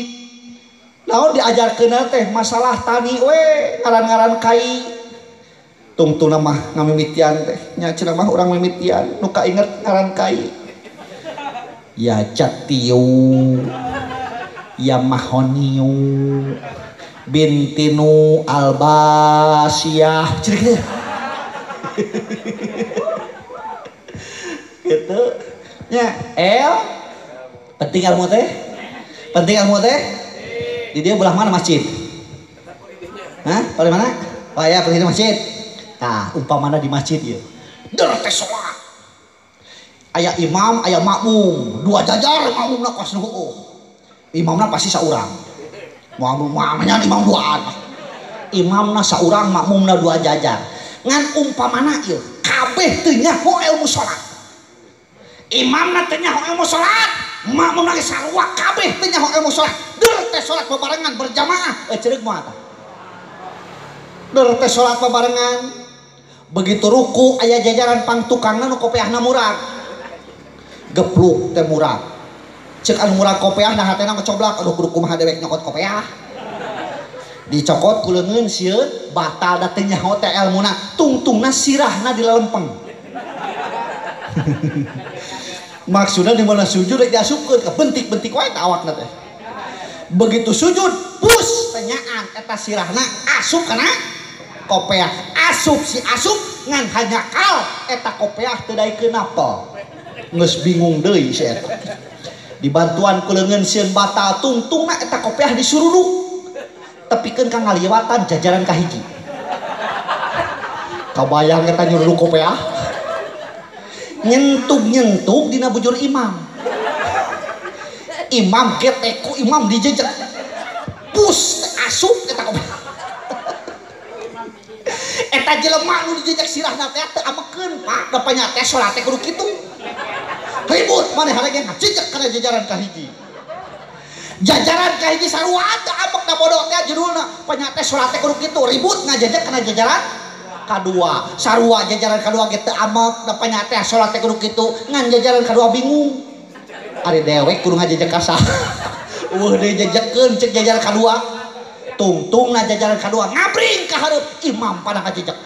Speaker 1: naon diajarkeun teh masalah tani we ngaran-ngaran kai tungtungna mah ngamimitian teh nya cenah mah urang mimitian nu kainget ngaran kai ya catiu ya mahoniu bintinu albasiah cenah gitu gitu nya el penting ilmu teh penting ilmu teh di dia belah mana masjid hah paling mana oh ya paling masjid nah umpamana di masjid ieu der teh salat aya imam aya makmum dua jajar makmumna kos nu heueuh imamna pasti saurang makmumna imam duaan imamna saurang makmumna dua jajar ngan umpamana ieu kabeh teu nyaho ilmu salat imamna teu nyaho ilmu salat makmumna ge sarua kabeh teu nyaho ilmu salat der teh salat babarengan berjamaah eucereug moal tah der teh salat babarengan begitu ruku aya jajaran pangtukangna nu kopeahna murag gepluk teh murag cek anu murag kopeah nah hatena ngecoblak aduh kudu kumaha dewek nyokot kopeah dicokot ku leungeun sieun batal da teu nyaho teh elmuna tungtungna sirahna di lempeng maksudna di mana sujud rek diasupkeun ka bentik-bentik wae tah awakna teh begitu sujud pus tanyaan eta sirahna asup kana kopeah asup si asup ngan hanyakal eta kopeah teu daekeun napel geus bingung deui si eta dibantuan ku leungeun sieun batal tungtungna eta kopeah disuruduk tepikeun ka ngaliwatan jajaran kahiji kabayang eta nyuruduk kopeah nyentuk-nyentuk dina bujur imam imam geteku imam dijejek pus asup eta kopeah eta jelema nu dijejek sirahna teh teu amekeun Pak da panya teh salat teh kudu kitu ribut maneh harege ngajejek kana jajaran kahiji jajaran kahiji sarua teu amek da bodoh teh judulna panya teh salat teh kudu kitu ribut ngajejek kana jajaran kadua sarua jajaran kadua ge teu amek da panya teh salat teh kudu kitu ngan jajaran kadua bingung ari dewek kudu ngajejek ka saha eueuh deui jejekeun cek jajaran kadua tungtungna jajaran kadua ngabring ka hareup imam pada ngajejek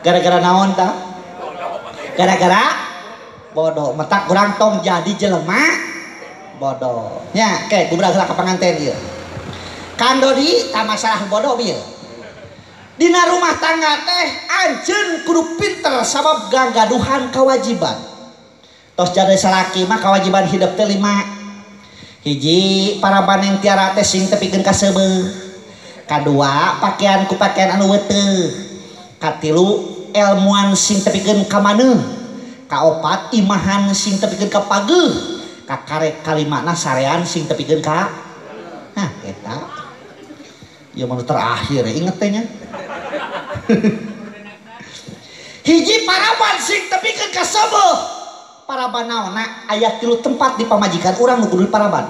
Speaker 1: gara-gara naon tah gara-gara bodoh metak urang tong jadi jelema Bodoh. Nya, ke gubrak heula ka panganten ieu. Kang Dodi tah masalah bodoh bieu. Dina rumah tangga teh anjeun kudu pinter sabab gagaduhan kewajiban. Tos jadi salaki mah kewajiban hidup teh 5. Hiji paraban yang tiara teh sing tepikeun ka seubeuh. Kadua pakaian ku pakaian anu weuteuh. Katilu elmuan sing tepikeun ka maneuh. Kaopat imahan sing tepikeun ka pageuh. Kakarek kalimana sarean sing tepikeun ka. Nah eta. Ieu mah terakhir inget teh nya. Hiji paraban sing tepikeun ka seubeuh. Paraban naonna aya 3 tempat di pamajikan urang nu kudu paraban.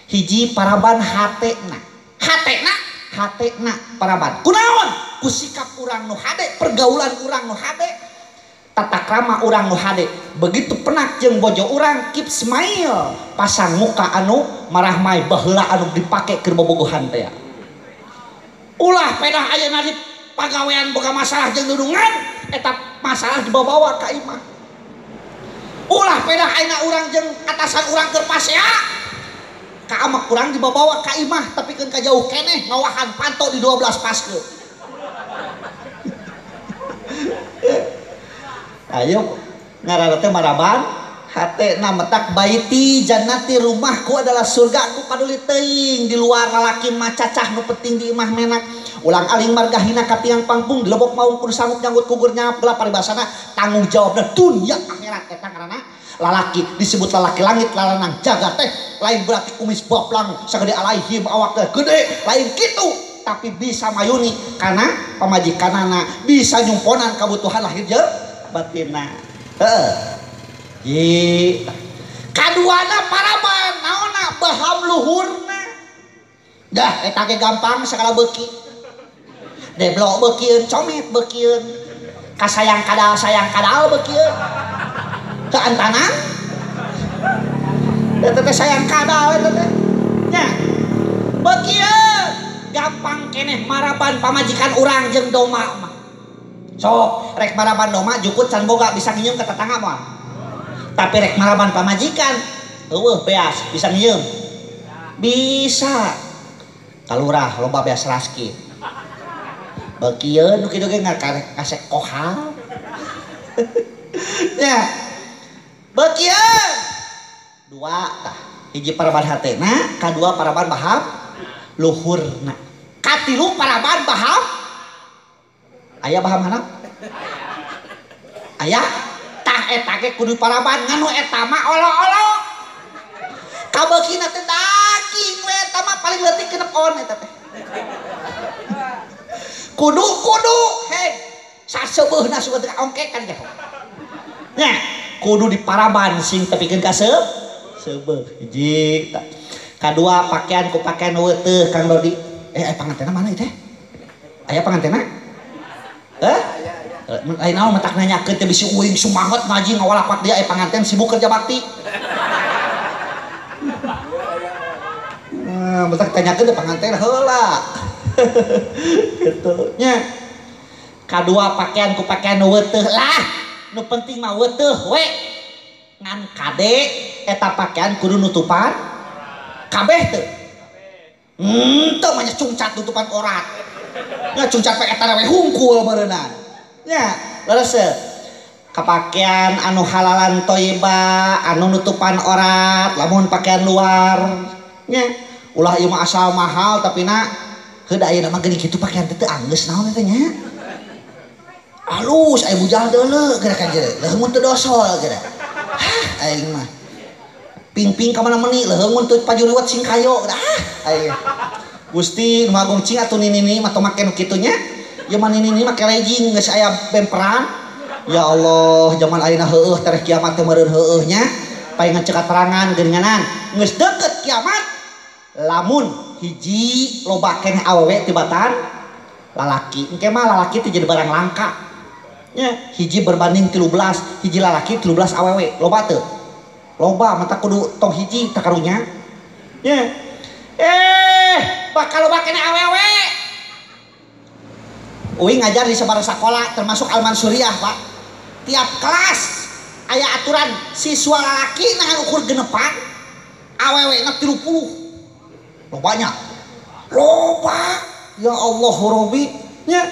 Speaker 1: Hiji paraban hatena. Hatena, hatena paraban. Kunaon? Ku sikap urang nu hade, pergaulan urang nu hade, tata krama urang nu hade. Begitu penak jeung bojo urang keep smile, pasang muka anu marahmai baheula anu dipake keur bobogohan teh. Ulah pedah ayeuna di pagawean boga masalah jeung dudungan, eta masalah dibawa-bawa ka imah. Ulah pedah ayeuna urang jeung atasan urang keur pasea ka amak urang dibawa ka imah tapi keun ka jauh keneh ngawahan panto di 12 paskeun. Ayo ngaranna teh maraban hatena metak baiti jannati rumahku adalah surgaku paduli teuing di luar lalaki mah cacah nu penting di imah menak. Ulang aling margahina ka tiang pangpung dilebok maung kudu sanggup nyanggut kugur nyap gelap paribasana tanggung jawabna dunya akhirat eta ngaranna lalaki disebut lalaki langit lalanang jagat teh lain berarti kumis boplang sagede alaihim awak teh gede lain kitu tapi bisa mayuni kana pamajikanana bisa nyumponan kabutuhan lahir jeung batinna. Heeh. Ye kaduana paraban naonna baham luhurna. Dah eta ge gampang sagala beuki. Deblok beukieun, comit beukieun. Kasayang kadal sayang kadal beukieun. Keantanan. Eta teh sayang kadal eta teh. Nya. Beukieun gampang keneh maraban pamajikan urang jeung doma mah. Sok rek maraban doma jukut can boga bisa nginyeum ka tetangga moal. Tapi rek maraban pamajikan eueuh beas bisa nginyeum. Bisa. Kalurah loba beas raskin. Beukieun nu kitu ge ngasek kohal. Nya. Beukieun. Dua tah. Hiji paraban hatena, kadua paraban baham luhurna. Katilu paraban baham. Aya baham handap? Aya? Tah eta ge kudu paraban nganu eta mah olo-olo. Kabeukina teh daging we eta mah paling leutik genep on eta teh. Kudu-kudu hei saseubeuna sugan teh ongkekan jauh. Nya, kudu diparaban sing tepikeun ka seubeuh. Hiji tah. Kadua pakaian ku pakaian weuteuh Kang Dodi. Eh pangantena mana ieu teh? Aya pangantena? Heh? Lain naon matak nanyakeun teh bisi uing sumanget ngaji ngawalapak dia panganten sibuk kerja bakti. Matak tanyakeun teh panganten heula. Gitu nya. Kadua pakaian ku pakaian nu weuteuh lah. Nu penting mah weuteuh we. Ngan kade eta pakaian kudu nutupan kabeh teu. Henteu mah cungcat nutupan orat. Nya cungcat pe eta we hungkul meureunna. Nya, leres kapakaian anu halalan thayyibah, anu nutupan orat, lamun pakaian luar. Nya, ulah ieu mah asal mahal tapi na heuda ayeuna mah geuning kitu pakaian teh teu anggeus naon eta nya. Alus aya bujal deuleu geura kan jere, leuheung mun teu dosol geura. Hah, aing mah. Ping-ping ka mana meuni leuheung mun teu pajuriwet sing kayo. Ah, aing. Gusti nu agung cing atuh nini-nini mah tong make nu kitu nya. Ieu mah nini-nini make legging geus aya bemperan. Ya Allah, zaman ayeuna heueuh tereh kiamat teh meureun heueuh nya. Paingan cek katerangan geuninganan. Geus deukeut kiamat. Lamun hiji loba keneh awewe tibatan lalaki. Engke mah lalaki teh jadi barang langka. Nya, hiji berbanding 13, hiji lalaki 13 awewe. Loba teu? Loba mata kudu tong hiji takarunya. Nya. Bakal loba keneh awewe. Uing ngajar di sebar sekolah termasuk Al-Mansuriyah, Pak. Tiap kelas aya aturan siswa lalaki nahan ukur genepan, Awewe na 30. Lobanya. Loba. Ya Allah Rabbi nya.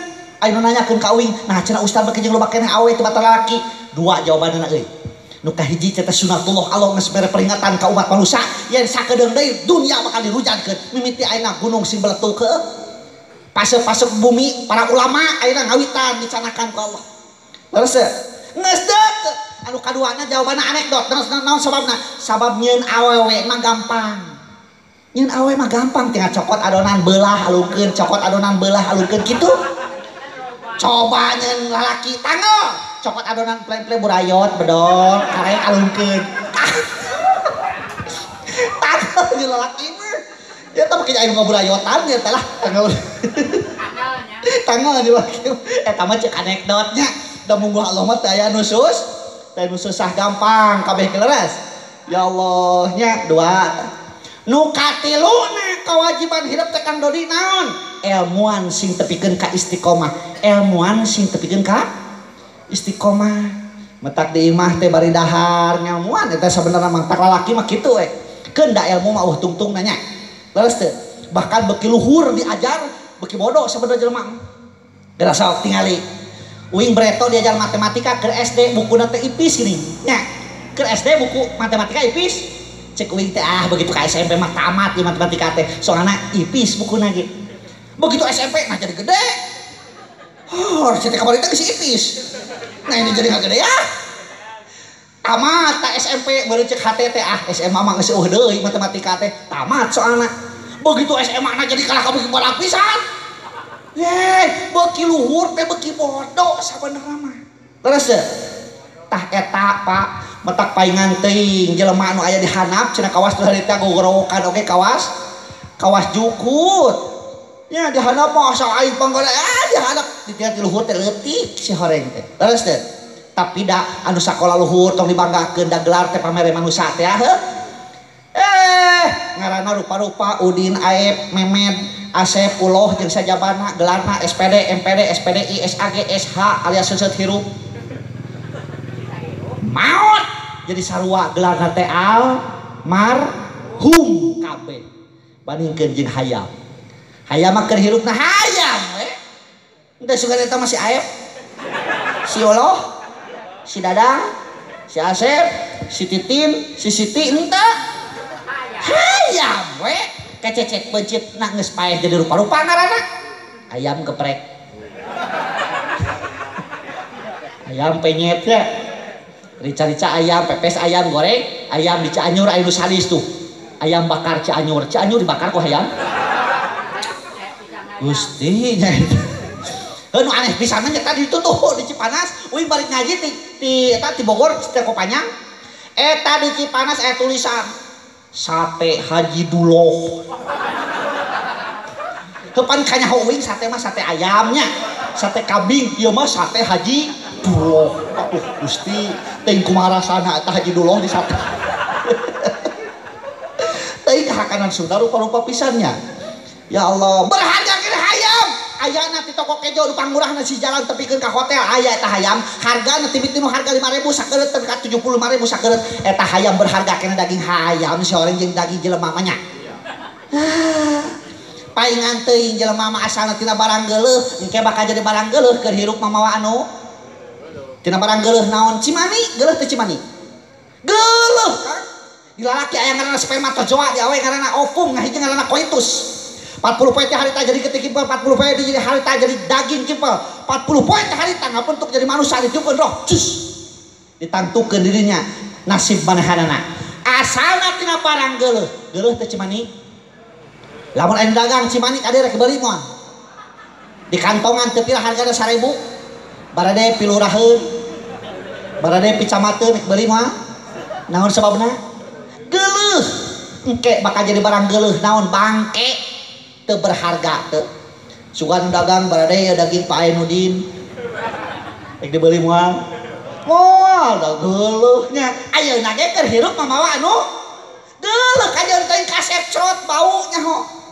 Speaker 1: Ayo nanyakeun ka uing, nah cenah ustaz beuki jeung loba keneh awewe teu lalaki. Dua jawabanna euy. Nu kahiji teh sunatullah Allah geus mere peringatan ka umat manusia yen sakedeung deui dunia bakal dirujankeun. Mimiti ayeuna gunung sing beletuk heueuh. Pase-pase bumi para ulama ayeuna ngawitan dicanakan ku Allah. Leres teu? Geus deuk. Anu kaduana jawabanna anekdot. Terus naon sababna? Sabab nyieun awewe mah gampang. Nyieun awewe mah gampang tinggal cokot adonan beulah alungkeun, cokot adonan beulah alungkeun kitu. Coba nyen lalaki tanggal cokot adonan plen-plen burayot bedol karek alungkeun. Tanggal nyen lalaki mah. Ya tah make aing ngaburayotan ya teh lah tanggal. Tanggal nyen lalaki. Eta mah ceuk anekdotnya. Da mungguh Allah mah teh aya nu teh nu susah gampang kabeh keleres. Ya Allah nya dua. Nu katiluna kewajiban hidup teh Kang Dodi naon? Ilmuan sing tepikeun ka istiqomah, ilmuan sing tepikeun ka istiqomah. Metak di imah teh bari dahar ngelmuan eta sabenerna mah tak lalaki mah kitu we. Keun da ilmu mah eueuh tungtung nanya. Leres teu? Bahkan beuki luhur diajar, beuki bodoh sabenerna jelema. Geura sok tingali. Uing breto diajar matematika keur SD bukuna teh ipis geuning. Nya, keur SD buku matematika ipis. Cek uing teh ah begitu ka SMP mah tamat di matematika teh. Soalna ipis bukuna ge. Begitu SMP nah jadi gede. Oh, cerita kabar itu geus ipis. Nah ini jadi nggak gede ya. Tamat tak SMP baru cek HTT ah SMA mah geus eueuh deui matematika teh. Tamat soalna. Begitu SMA na jadi kalah kabeh barang pisan. Ye, beuki luhur teh beuki bodoh sabenerna mah. Leres teu? Tah eta Pak, metak paingan teuing jelema anu aya di handap cenah kawas teh harita gogorowokan oge kawas. Kawas jukut. Ya di handap mah asa aing panggore ah di handap di tiap luhur teh leutik si horeng teh. Leres teh. Tapi da anu sakola luhur tong dibanggakeun da gelar teh pamere manusa teh heuh. Ngaranna rupa-rupa Udin, Aep, Memed, Asep, Uloh jeung sajabana gelarna SPD, MPD, SPDI, SAG, SH alias seuseut hirup. Maot jadi sarua gelarna teh al marhum kabeh. Bandingkeun jeung hayam. Hayam mah keur hirupna hayam we. Henteu sugan eta mah si Aep, si Oloh, si Dadang, si Asep, si Titin, si Siti henteu. Hayam we. Kececek peuncit na geus paeh jadi rupa-rupa ngaranna. Ayam geprek. Ayam penyet ya. Rica-rica ayam, pepes ayam goreng, ayam di Cianjur aya nu sadis tuh. Ayam bakar Cianjur, Cianjur dibakar ku hayam. Gusti nya eta. Heuh nu aneh pisan nya tadi itu tuh di Cipanas, uing balik ngaji ti eta ti Bogor teh Kopanyang. Eta di Cipanas aya tulisan Sate Haji Duloh. Heuh pan kanyaho uing sate mah sate ayamnya, sate kambing ieu mah sate Haji Duloh. Aduh Gusti, teuing kumaha rasana eta Haji Duloh di sate. Teuing kahakanan Sunda rupa-rupa pisannya. Ya Allah, berharga kira hayam. Ayana ti toko kejo nu pangmurahna si jalan tepikeun ka hotel aya eta hayam. Hargana ti nu harga 5.000 sakeureut ka 75.000 sakeureut. Eta hayam berharga kena daging hayam si horeng jeung daging jelema mah nya. Paingan teuing jelema mah asalna tina barang geuleuh, engke bakal jadi barang geuleuh keur hirup mah mawa anu. Tina barang geuleuh naon? Cimani, geuleuh teh Cimani. Geuleuh kan. Di lalaki aya ngaranna spermatozoa, di awe ngaranna ovum, ngahiji ngaranna koitus. 40 poe teh harita jadi ketik kimpel, 40 poe jadi harita jadi daging kimpel, 40 poe teh harita ngabentuk jadi manusia ditiupkeun roh, cus. Ditangtukeun dirinya nasib manehanana. Asalna tina barang geuleuh, geuleuh teh Cimani. Lamun aya dagang Cimani kade rek beuli moal. Di kantongan teu pira hargana 1000. Barade piluraheun. Barade picamateun rek beuli moal. Naon sababna? Geuleuh. Engke bakal jadi barang geuleuh naon bangke. Teu berharga teu. Sugan dagang barade ya daging Pak Ainudin. Rek dibeli moal. Moal da geuleuhnya. Ayeuna ge keur hirup mah mawa anu geuleuh kajeun teuing kasep crot bau nyaho.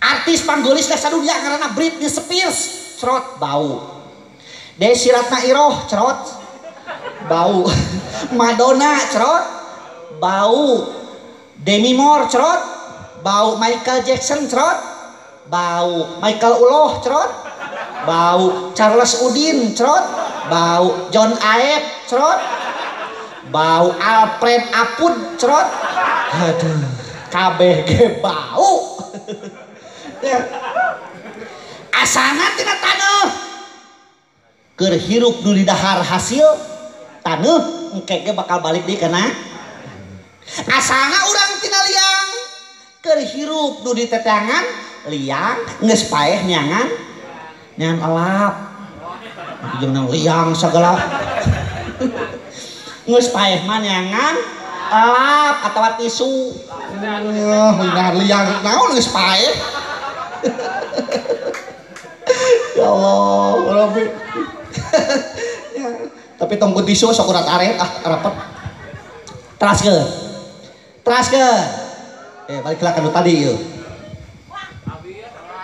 Speaker 1: Artis panggolis sadunia ngaranna Britney Spears crot bau. Desi Ratna Iroh crot bau. Madonna crot bau. Demi Moore cerot, bau Michael Jackson cerot, bau Michael Uloh cerot, bau Charles Udin cerot, bau John Aep cerot, bau Alfred Apud cerot. Aduh, kabeh ge bau. Ya. Asalna tina taneuh. Keur hirup nu didahar hasil taneuh engke ge bakal balik deui kana. Asalna urang tina liang, keur hirup nu diteteangan liang geus paeh neangan neangan elap. Jeung liang sagala. Geus paeh mah neangan elap atawa tisu. Liang naon geus paeh. Ya Allah, Rabbi. Ya, tapi tong ku tisu sok urat aret ah rapet. Teraskeun. Teraskeun. Balik lah ka nu tadi ieu.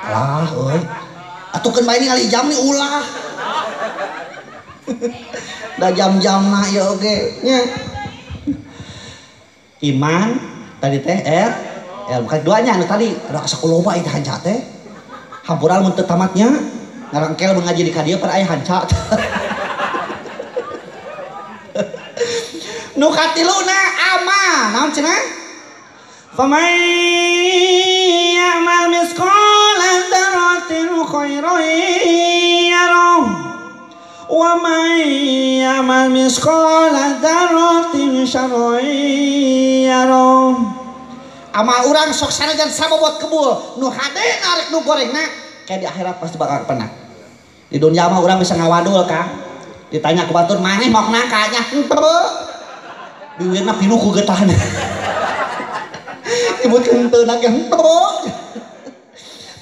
Speaker 1: Alah euy. Atukeun bae ningali jam nih ulah. Da jam-jamna ieu oge nya. Iman tadi teh bukan duanya anu tadi ada asa kuloba ieu hanca teh. Hampura mun teu tamatnya ngarangkel mun ngaji di ka dieu pada aya hanca. Nu katiluna amal naon cenah? Faman ya'mal misqala dzarratin khairan yarah wa man ya'mal misqala dzarratin syarran yarah. Amal urang sok sanajan sabobot kebul nu hade narek nu gorengna kayak di akhirat pasti bakal pernah. Di dunia mah urang bisa ngawadul Kang. Ditanya ku batur maneh mokna kanya henteu. Biwirna pinuh ku getahna. Ibu henteu na ge henteu.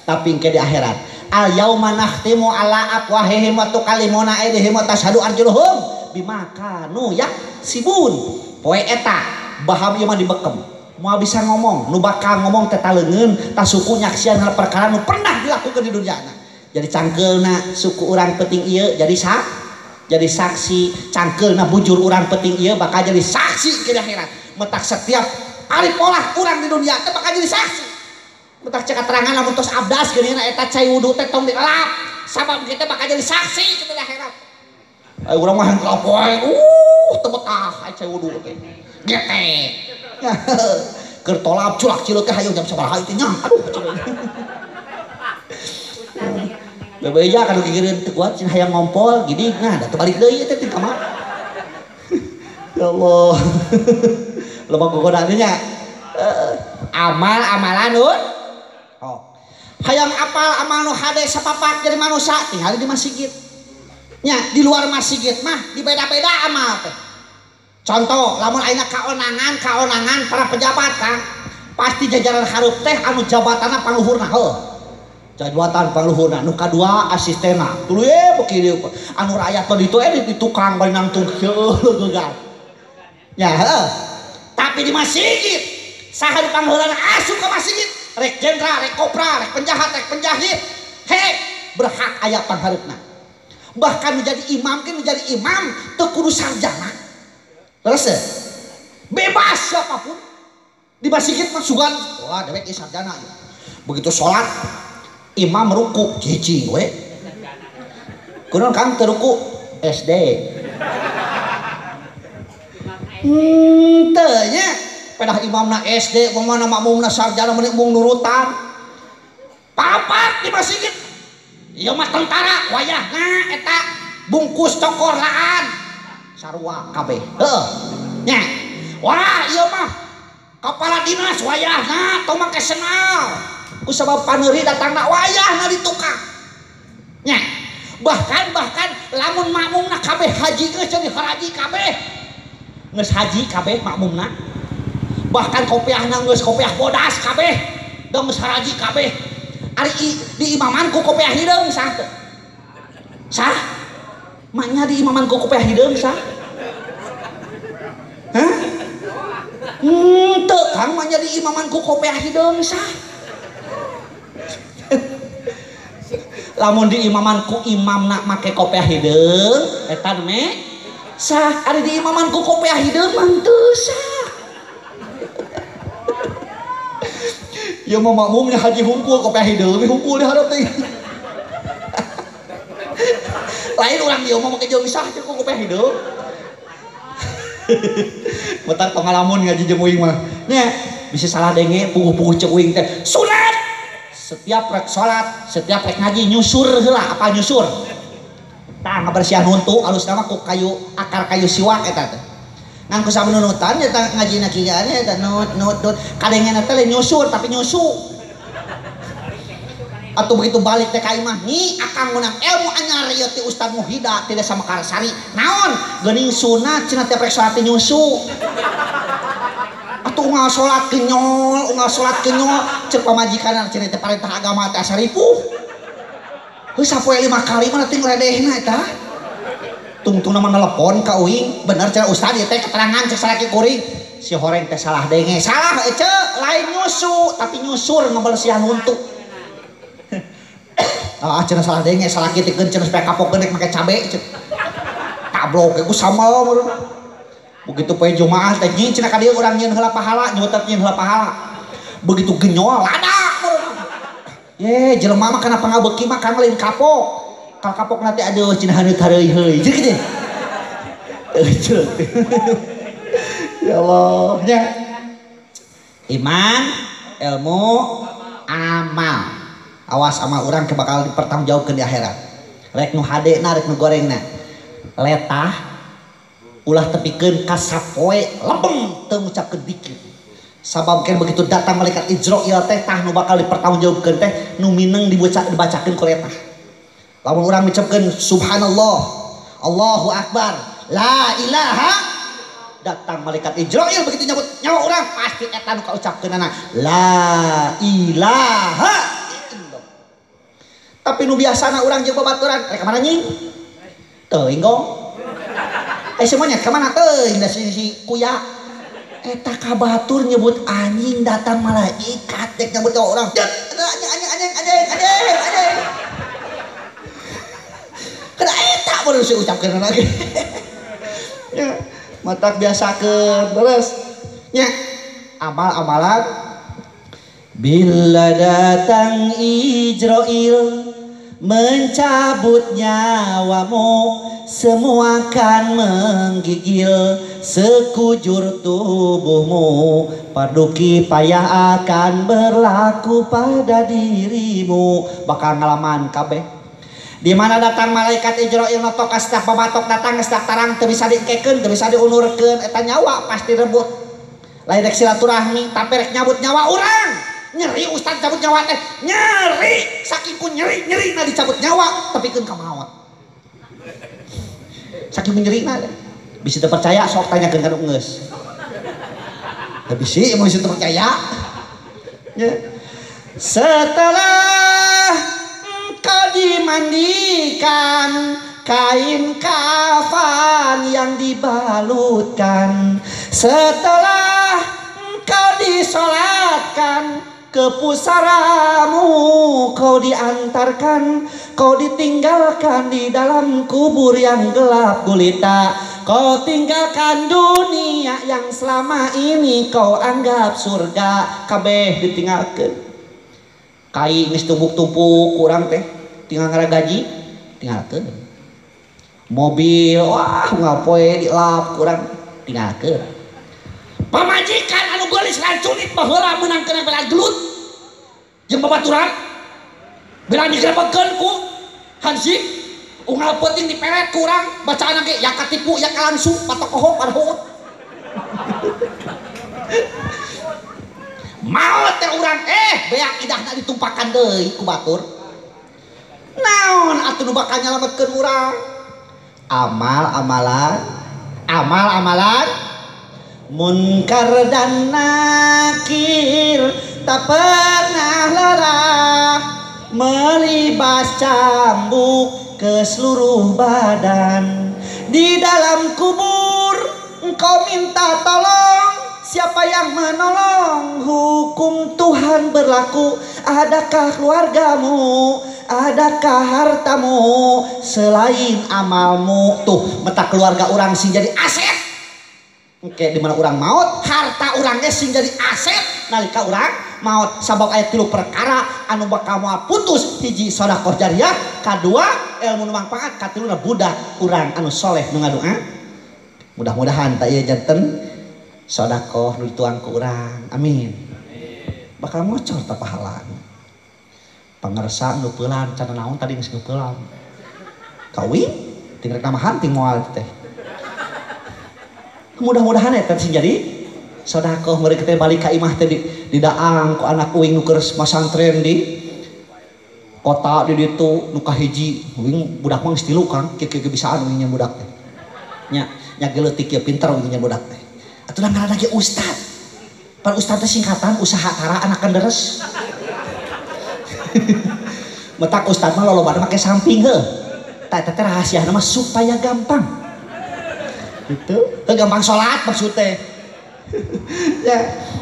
Speaker 1: Tapi engke di akhirat al yauma nakhtimu ala afwahihim wa tukallimuna aydihim wa tashhadu arjuluhum bima kanu yaksibun. Poe eta baham ieu mah dibekem. Moal bisa ngomong, nu bakal ngomong teh taleungeun, tah suku nyaksian hal perkara nu pernah dilakukan di dunia. Jadi cangkeulna suku urang penting ieu jadi jadi saksi, cangkeulna bujur urang penting ieu bakal jadi saksi ke akhirat. Metak setiap ari polah urang di dunia teh bakal jadi saksi. Metak cek keterangan lamun tos abdas geuning eta cai wudu teh tong dielap, sabab kita bakal jadi saksi ke akhirat. Ai urang mah henteu poe, teu betah ai cai wudu teh. Getek. Keur tolap culak cileuk teh hayu jam sabaraha ieu nya. Aduh cenah. Bebeja kanu gigireun teu kuat cenah hayang ngompol gini nah da teu balik deui teh ti kamar. Ya Allah. Loba gogodaan nya. Amal amalan nun. Oh. Hayang apal amal nu hade sapapak jadi manusia tinggal di masjid. Nya di luar masjid mah dibeda-beda amal teh. Contoh lamun ayeuna kaonangan para pejabat Kang, pasti jajaran hareup teh anu jabatanna pangluhurna heuh. Jabatan pangluhurna nu kadua asistenna. Tuluy beuki dieu anu rakyat mah ditu di tukang bari nangtung heuh gegar. Ya heuh. Tapi di masjid saha nu pangluhurna asup ka masjid, rek jenderal, rek kopral, rek penjahat, rek penjahit, he berhak aya panghareupna. Bahkan menjadi imam ke menjadi imam teu kudu sarjana. Terus bebas siapapun di masjid mah sugan wah dewek ieu sarjana ieu. Begitu sholat imam ruku cicing we. Kunaon Kang teu ruku SD. Henteu nya pedah imamna SD kumaha makmumna sarjana meni embung nurutan. Papat di masjid. Ieu mah tentara wayahna eta bungkus cokor laan. Sarua kabeh. Heuh. Nya. Wah, ieu mah kepala dinas wayahna tong make senal. Ku sabab paneuri datangna wayahna di tukang. Nya. Bahkan lamun makmumna kabeh haji geus jadi haraji kabeh. Geus haji kabeh makmumna. Bahkan kopiahna geus kopiah bodas kabeh. Da geus haraji kabeh. Ari di imaman ku kopiah hideung sah teu? Sah? Maknya di imaman ku kopiah hideung sah? Hah? Henteu Kang, maknya di imaman ku kopiah hideung sah. Lamun di imaman ku imamna make kopiah hideung eta me sah. Ari di imaman ku kopiah hideung mah teu sah. Ieu mah makmumnya haji hungkul kopiah hideung hungkul di hareup teh. Lain urang dieu mah make jeung sah jeung kopiah hideung. Bentar pengalaman ngaji jeung uing mah. Nya bisa salah denge puguh-puguh ceuk uing teh. Sunat. Setiap rek salat, setiap rek ngaji nyusur heula, apa nyusur? Tah ngabersihan huntu alusna mah ku kayu akar kayu siwak eta teh. Ngan ku sabenunutan eta ngajina kieu eta nut nut nut kadengena teh lain nyusur tapi nyusu. Atau begitu balik teh ka imah nyi akang menang ilmu anyar ieu ti Ustaz Muhida ti Desa Mekarsari. Naon? Geuning sunat cenah tiap rek salat nyusu. Atuh unggal salat kenyol, unggal salat kenyol ceuk pamajikanna cenah teh parentah agama teh asa ripuh. Heuh sapoe 5 kali mah teh ngledehna eta. Tungtungna mah nelepon ka uing, bener cenah ustad ieu teh keterangan cek salaki kuring. Si horeng teh salah denge. Salah ece, lain nyusu tapi nyusur ngabersihan huntu. Ah cenah salah denge, salaki teh keun cenah supaya kapokeun rek make cabe cenah. Tablok ku sambal meureun. Begitu poe Jumaah teh nyi cenah ka dieu urang nyieun heula pahala, nyutet nyieun heula pahala. Begitu genyol lada meureun. Ye jelema mah kana pangabeuki mah kang lain kapok. Kalau kapok nanti aduh cenah haneut hareuy heuy. Jeung kitu. Ya Allah nya. Iman, ilmu, amal. Awas amal urang ke bakal dipertanggungjawabkeun di akhirat. Rek nu hadena rek nu gorengna. Letah ulah tepikeun ka sapoe lebeng teu ngucapkeun dikir. Sabab kan begitu datang malaikat Ijroil teh tah nu bakal dipertanggungjawabkeun teh nu mineng dibacakeun ku letah. Lamun urang ngucapkeun subhanallah, Allahu akbar, la ilaha, datang malaikat Ijroil begitu nyabut nyawa urang pasti eta nu kaucapkeunana la ilaha illallah. Tapi nu biasana urang jeung babaturan rek ka mana nying? Teuing gong. Eh semuanya ka mana teuing da si kuya. Eta ka batur nyebut anjing datang malaikat dek nyebut nyawa urang. Anjing anjing anjing anjing anjing anjing. Kada eta baru sih ucapkeun lagi. Ya, matak biasakeun terus. Nya, amal-amalan bila datang Ijroil mencabut nyawamu, semua kan menggigil sekujur tubuhmu. Fardu kifayah akan berlaku pada dirimu. Bakal ngalaman kabeh. Di mana datang malaikat Ijroil notok setiap babatok datang setiap tarang teu bisa dikekeun, teu bisa diunurkeun, eta nyawa pasti rebut. Lain rek silaturahmi tapi rek nyabut nyawa urang. Nyeri ustaz cabut nyawa teh, nyeri saking ku nyeri-nyerina dicabut nyawa tepikeun ka maot. Saking ku nyerina bisa teu percaya sok tanyakeun ka nu geus. Teu bisi mun bisa teu percaya. Ya. Setelah kau dimandikan, kain kafan yang dibalutkan, setelah kau disolatkan, ke pusaramu kau diantarkan, kau ditinggalkan di dalam kubur yang gelap gulita. Kau tinggalkan dunia yang selama ini kau anggap surga, kabeh ditinggalkan. Kai geus tumpuk-tumpuk kurang teh tinggal ngaragaji tinggalkeun. Mobil wah ngapoe dilap kurang tinggalkeun. Pamajikan anu geulis ranculit baheula meunangkeun bela gelut jeung babaturan bela digrebegkeun ku hansip unggal peuting diperet kurang bacaan ge ya katipu ya kalansu patokoho parhut. Maot teh urang beak idahna ditumpakan deui ku batur. Naon atuh nu bakal nyalametkeun urang? Amal amalan, amal amalan, munkar dan nakir tak pernah lelah melibas cambuk ke seluruh badan. Di dalam kubur engkau minta tolong, siapa yang menolong? Hukum Tuhan berlaku. Adakah keluargamu? Adakah hartamu selain amalmu? Tuh, meta keluarga orang sing jadi aset. Oke, di mana orang maut, harta orangnya sing jadi aset. nalika urang maot sabab aya 3 perkara anu bakal moal putus hiji sedekah jariah kadua ilmu nu mangpaat katiluna budak urang anu soleh nu ngadoa mudah-mudahan ta ieu janten sedekah nu dituang ku urang amin bakal ngocor ta pahala pangersa nu peulan can naon tadi geus ngeupelan kawin ting rek namahan ting moal teh mudah-mudahan eta sing jadi sedekah mereka teh balik ka imah teh di daang ku anak uing nu keur masantren di kota di ditu nu kahiji uing budak mah geus tilu Kang kieu-kieu bisaan uing nya budak teh nya nya leutik kieu pinter uing nya budak teh atuh da ngaranna ge ustad pan ustad teh singkatan usaha tara anakan deres metak ustad mah lolobana make samping heuh tah eta teh rahasiana mah supaya gampang gitu heuh gampang salat maksud teh ya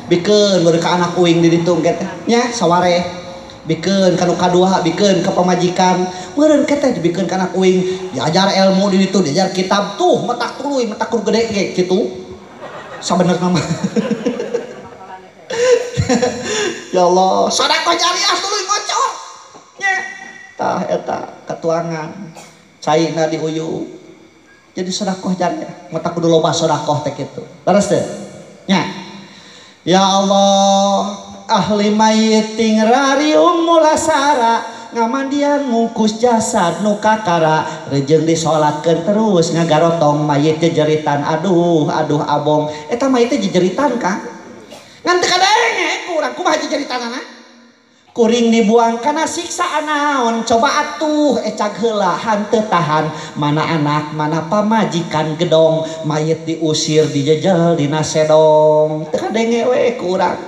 Speaker 1: bikeun beureum ka anak uing di ditu engke teh nya saware bikeun ka nu kadua bikeun ka pamajikan meureun ke teh dibikeun ka anak uing diajar ilmu di ditu diajar kitab tuh metak tuluy metak kur gede ge kitu sabenerna mah ya Allah sedekah jariah tuluy ngocor nya tah eta katuangan caina diuyuk jadi sedekah jariah metak kudu loba sedekah teh kitu leres teh nya ya Allah ahli mayit ting rarium mulasara ngamandian mungkus jasad nu kakara rejeung disolatkeun terus ngagarotong mayit jejeritan aduh aduh abong eta mayit teh jejeritan Kang ngan teu kadenge ku urang kumaha jejeritanana kuring dibuang kana siksaan naon coba atuh ecag heula hanteu tahan mana anak mana pamajikan gedong mayit diusir dijejel dina sedong teu kadenge we ku urang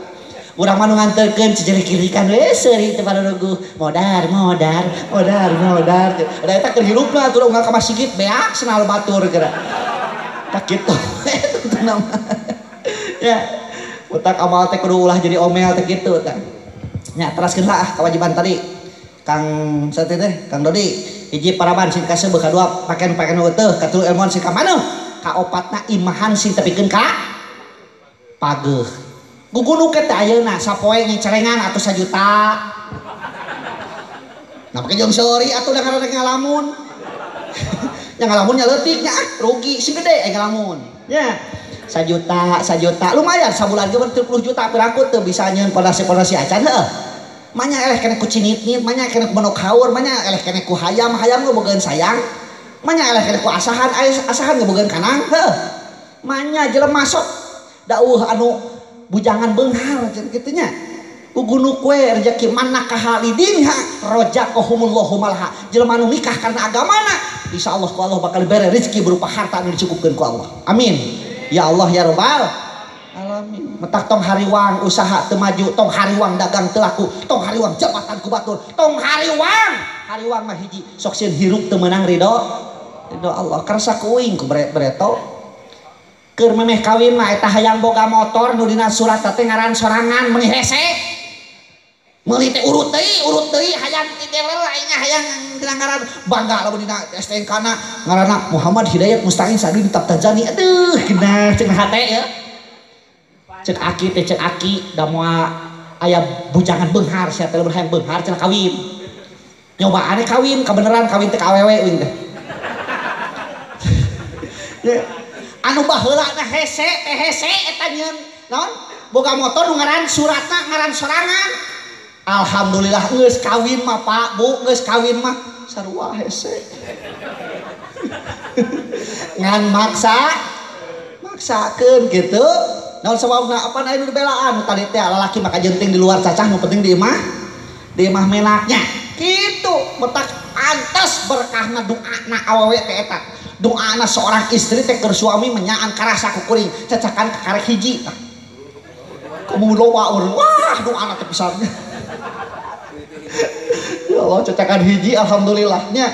Speaker 1: urang mah nu nganterkeun cijerik-jerikan we seuri teu paruguh modar modar modar modar da eta keur hirupna atuh unggal ka masigit beak senal batur geura tah kitu teu nama ya utak amal teh kudu ulah jadi omel teh kitu tah nya teraskeun lah kewajiban tadi Kang sate teh Kang Dodi hiji paraban sing kaseubeuh kadua paken-paken heueuh katilu ilmuan sing ka maneuh kaopatna imahan sing tepikeun ka pageuh gugunuk teh ayeuna sapoe ngincerengan atuh 1 juta nah pake jeung seuri atuh da ngaranna ngalamun nya ngalamun nya leutik nya ah rugi sing gede aya ngalamun nya 1 juta 1 juta lumayan sabulan ge 30 juta piraku teu bisa nyeun pondasi-pondasi acan heuh manya eleh keneh ku cinit-nit manya keneh ku manuk haur manya eleh keneh ku hayam hayam ge bogaeun sayang manya eleh keneh ku asahan asahan ge bogaeun kanang heuh manya jelema sok dauh anu bujangan beunghar kitu nya gugunuk we rezeki mana kahalidinha rojakohumullahu malha jelema anu nikah karena agamana insyaallah ku Allah bakal dibere rezeki berupa harta anu dicukupkeun ku Allah amin ya Allah ya Robbal alamin. Metak tong hariwang usaha teu maju, tong hariwang dagang teu laku, tong hariwang jabatan ku batur, tong hariwang. Hariwang mah hiji sok sieun hirup teu meunang ridho. Ridho Allah karsa ku uing ku bereto. Keur memeh kawin mah eta hayang boga motor nu dina surat teh ngaran sorangan meuni hese. Meuli teh urut deui hayang ti deuleu aing hayang dina ngaran bangga lamun dina STNK na ngaranna Muhammad Hidayat Mustaqim Sadun Tabtajani aduh genah cenah hate ya cek aki teh cek aki da moal aya bujangan beunghar sia teh lamun hayang beunghar cenah kawin nyobaane kawin kabeneran kawin teh ka awewe uing teh ya anu baheula na hese teh hese eta nyeun naon boga motor nu ngaran suratna ngaran sorangan alhamdulillah geus kawin mah Pak Bu geus kawin mah sarua hese ngan maksakeun kitu naon sababna apa aya nu dibelaan tadi teh lalaki maka jenting di luar cacah nu penting di imah menaknya kitu metak pantes berkahna doana awewe teh eta doana seorang istri teh keur suami menyaan karasa ku kuring cacakan ka karek hiji tah kumu loba urang wah doana teh pisan. Ya Allah cacakan hiji alhamdulillahnya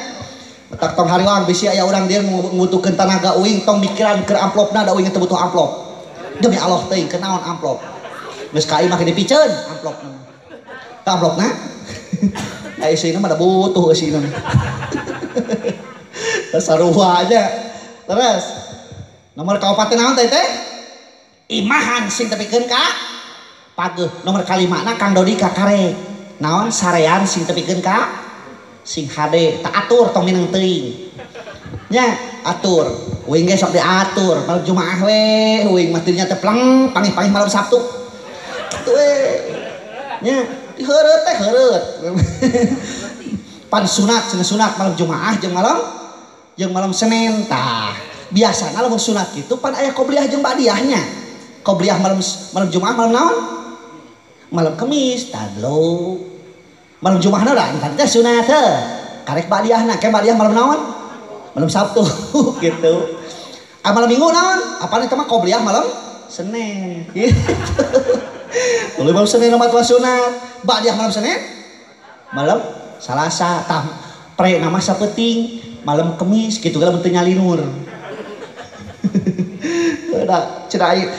Speaker 1: metak tong hariwang bisi aya urang dia ngutukeun tanaga uing tong mikiran keur amplopna da uing teu butuh amplop demi Allah teuing keur naon amplop geus ka imah dipiceun amplopna tah amplopna da isina mah da butuh eusina sarua aja terus nomor kaopat naon teh teh imahan sing tepikeun ka Pageuh nomor kalimana Kang Dodi ka karek. Naon sarean sing tepikeun ka sing hade tak atur tong mineng teuing. Nya atur. Uing ge sok diatur malam Jumaah we, uing mah teu nya teh pleng pangih-pangih malam Sabtu. Kitu we. Nya diheureut teh heureut. Pan sunat cenah sunat malam Jumaah jeung malam Senin tah. Biasana lamun sunat kitu pan aya qobliyah jeung ba'diyahnya. Qobliyah malam Jumaah malam naon? Malam Kemis tadlo. Malam Jumaahna da tadi teh sunat heuh. Karek ba'diyahna ke ba'diyah malam naon? Malam Sabtu gitu. Ah malam Minggu naon? Apaan itu mah qobliyah malam Senin gitu. Malam Senin mah sunat, ba'diyah malam Senin? Malam Salasa tah pre nama sapeting malam Kemis gitu lamun teu nyalinur. Da cenah aing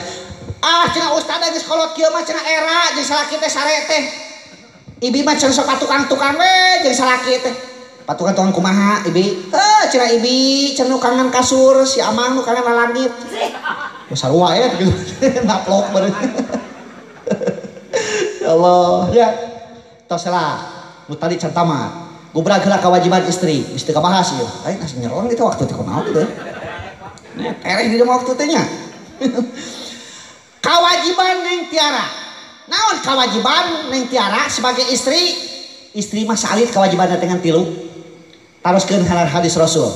Speaker 1: ah cenah ustad geus kolot kieu mah cenah era jeung salaki teh sare teh. Ibi mah cenah sok patukang-tukang we jeung salaki teh. Patukang-tukang kumaha ibi? Heuh cenah ibi cenah nukangan kasur si amang nukangan lalangit. Sarua ya gitu. Naplok beureun. Ya Allah ya. Tos lah nu tadi can tamat. Gubrag heula kewajiban istri, geus teu kabahas ieu. Aing nasi nyerong itu waktu teh kunaon gitu. Nah, tereh di waktu teh nya. Kewajiban Neng Tiara. Naon kewajiban Neng Tiara sebagai istri? Istri mah salit kewajibanna dengan tilu. Taroskeun hadis Rasul.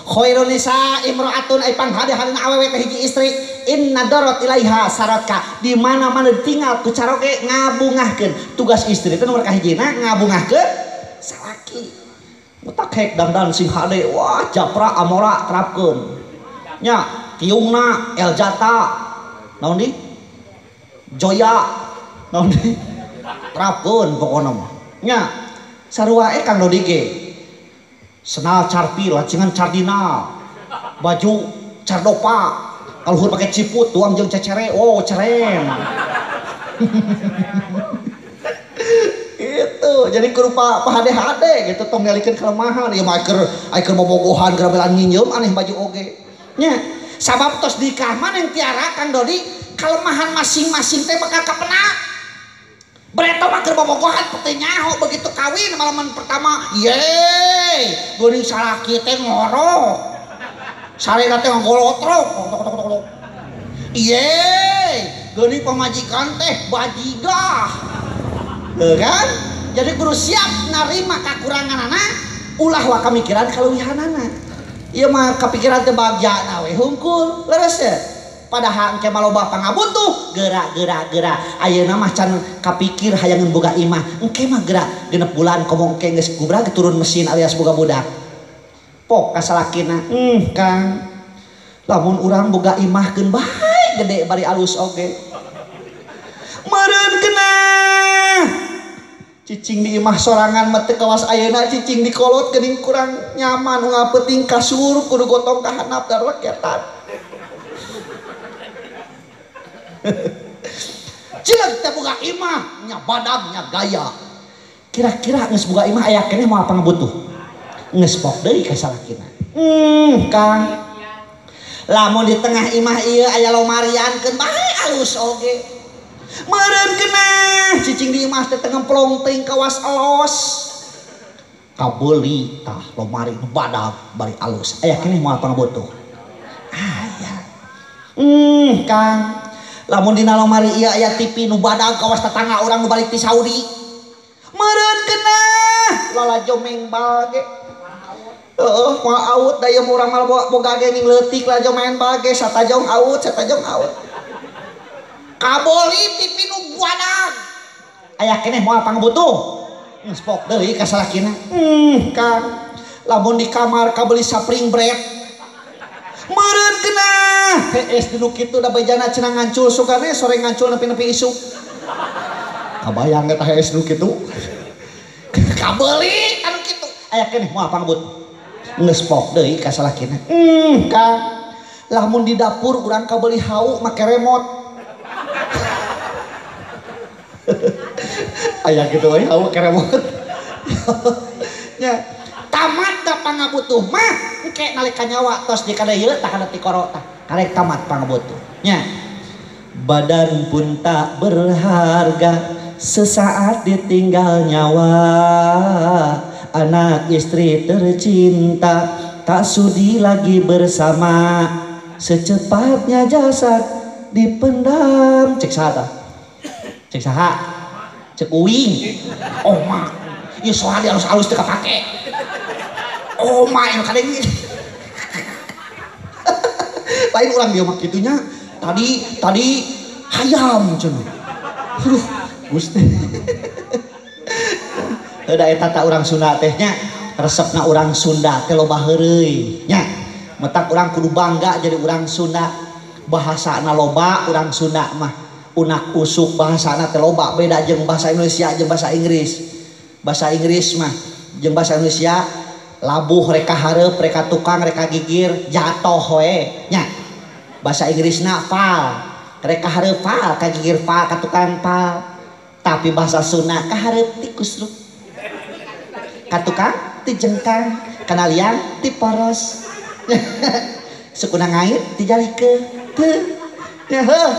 Speaker 1: Khairun nisa imra'atun ay panghade-hadena awewe teh hiji istri inna darat ilaiha saratka. Di mana-mana ditinggal ku caroge ngabungahkeun. Tugas istri teh nomor kahijina ngabungahkeun salaki. Mutak hek dandan sing hade wah japra amora terapkeun. Nya tiungna Eljata naon di Joya naon di terapkeun pokona mah. Nya sarua e Kang Dodi ge senal carpi lancingan cardinal baju cardopa kaluhur pakai ciput tuang jeung cecere oh cerem. Itu jadi kudu pahade-hade gitu tong ngalikeun kelemahan ieu mah keur bobogohan keur belan nginjem aneh baju oge nya sabab tos nikah mah Neng Tiara Kang Dodi kelemahan masing-masing teh bakal kapena. Breto mah keur bobogohan teu nyaho begitu kawin malaman pertama yeay geuning salaki teh ngorok sarena teh ngolotrok tok. Yeay geuning pamajikan teh bajigah. Heuh kan? Jadi kudu siap narima kakuranganana ulah wa kamikiran kaleuwihanana. Ieu mah kapikiran teh bagjana we hungkul leres teh. Padahal engke mah loba pangabutuh gerak gerak gerak ayeuna mah can kapikir hayangeun boga imah engke mah gerak genep bulan komo engke geus gubrag turun mesin alias boga budak pok ka salakina Kang lamun urang boga imah keun bae gede bari alus oge meureun kena cicing di imah sorangan mah teu kawas ayeuna cicing di kolot geuning kurang nyaman unggal peuting kasur kudu gotong ka handap da reketan. Cileg teh boga imah nya badag nya gaya. Kira-kira geus boga imah aya keneh moal pangabutuh. Geus pok deui ka salakina. Kang. Lamun di tengah imah ieu aya lomarian keun bae alus oge. Meureun keneh cicing di imah teh teu ngemplong teuing kawas elos. Kabeuli tah lomari nu badag bari alus. Aya keneh moal pangabutuh. Aya. Kang. Lamun dina lomari ieu aya TV nu badag kawas tetangga urang nu balik ti Saudi. Meureun keneh lalajo mengbal ge. Heueuh moal aut da ieu urang mah boga ge ning leutik lalajo main bal ge satajong aut satajong aut. Kaboli TV nu badag. Aya keneh moal pangabutuh. Geus pok deui ka salakina. Kang. Lamun di kamar kabeli sapring bread. Meureun keneh hees dinu kitu da bejana cenah ngancul sugane sore ngancul nepi-nepi isuk. Kabayang eta hees nu kitu. Kabeuli anu kitu. Aya keneh moal pangabutuh. Geus pok deui ka salakina. Kang. Lamun di dapur urang kabeuli hawu make remote. Aya kitu we hawu make remote. Nya tamat da pangabutuh mah engke nalika nyawa tos di kada ieu tah kana tikoro tah karek tamat pangabutuh nya. Badan pun tak berharga sesaat ditinggal nyawa. Anak istri tercinta tak sudi lagi bersama. Secepatnya jasad dipendam. Cek saha tah? Cek saha? Cek uing. Oma. Ieu soal alus-alus teu kapake. Oma anu kadeng. Lain urang dieu mah kitu nya. Tadi hayam cenah. Aduh, Gusti. Heuda eta ta urang Sunda teh nya, resepna urang Sunda teh loba heureuy nya. Metak urang kudu bangga jadi urang Sunda. Bahasana loba urang Sunda mah. Unak usuk bahasana teh loba, beda jeung bahasa Indonesia jeung bahasa Inggris. Bahasa Inggris mah jeung bahasa Indonesia labuh reka hareup, reka tukang, reka gigir, jatoh we nya. Bahasa Inggrisna fal, reka hareup fal, ka gigir fal, ka tukang fal. Tapi bahasa Sunda ka hareup tikus ruk. Ka tukang ti jengkang, kana liang ti poros. Sukuna ngait ti jalikeun. Teu. Nya heuh.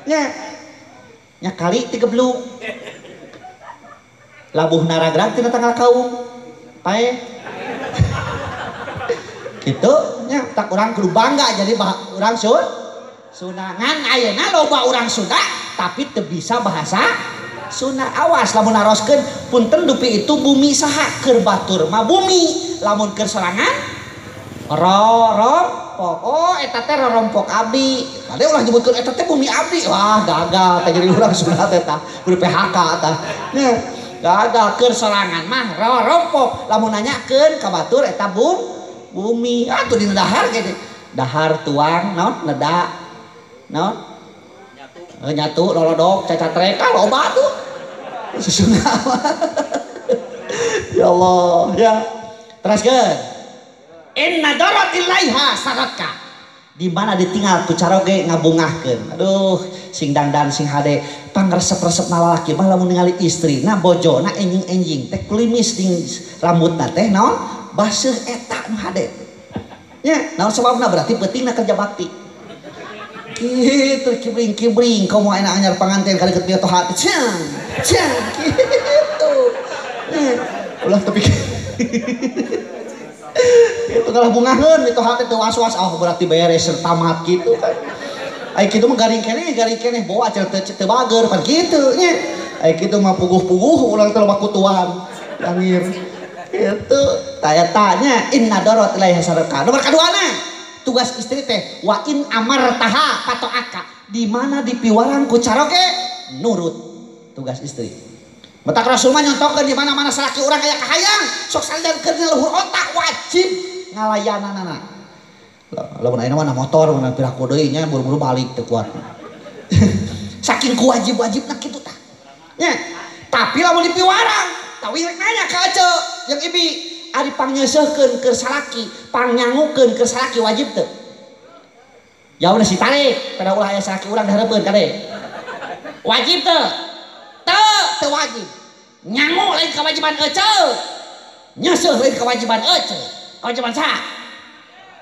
Speaker 1: Nya. Nya kali ti gebluk. Labuh naragrag tina tanggal kaung. Pae. Gitu nya, tak urang kudu bangga jadi urang Sunda. Ngan ayeuna loba urang Sunda tapi teu bisa bahasa Sunda. Awas lamun naroskeun punten dupi itu bumi saha keur batur mah bumi, lamun keur sorangan rorompok. Oh eta teh rorompok abdi. Kade ulah nyebutkeun eta teh bumi abdi. Wah gagal teh jadi urang Sunda teh tah kudu PHK tah. Nya gagal keur sorangan mah rorompok, lamun nanyakeun ka batur eta bumi. Atuh dina dahar ge dahar tuang naon neda naon nyatu lolodok cacatrek loba tuh susuna. Ya Allah ya. Teraskeun inna darat ilaiha saratka, di mana ditinggal ku caroge ngabungahkeun. Aduh sing dangdan sing hade pangresep-resepna lalaki mah lamun ningali istrina bojona enjing-enjing teh kulimis ding rambutna teh naon baseuh eta nu hade nya. Naon sababna? Berarti peutingna kerja bakti kitu kibring-kibring komo enak anyar panganten ka deukeut mitoha teh ciang ciang kitu ulah tapi itu kalah bungaheun mitoha teh teu was-was. Oh berarti beres tamat kitu kan. Ai kitu mah garing keneh bawa cenah teu bager pan kitu nya. Ai kitu mah puguh-puguh urang teh loba kutuan langir itu tanya inna dorot ilaiha sarqa. Nomor kaduana tugas istri teh wa in amartaha patoaka, di mana dipiwarang ku caroge nurut. Tugas istri. Matak Rasul mah nyontokeun di mana-mana salaki urang aya kahayang sok sandarkeun luhur otak wajib ngalayananana. Lamun ayeuna mah motor mun piraku deui nya buru-buru balik teu kuat. Saking kuwajib-wajibna kitu tah. Nya, tapi lamun dipiwarang tawi rek nanya ka Ece jeung Ibi, ari pangnyeuseuhkeun keur salaki, pangnyangukeun keur salaki wajib teu? Ya udah si tarik, pada ulah aya salaki urang dihareupeun kade. Wajib teu? Teu, teu wajib. Nyangu lain kewajiban Ece. Nyeuseuh lain kewajiban Ece. Kewajiban saha?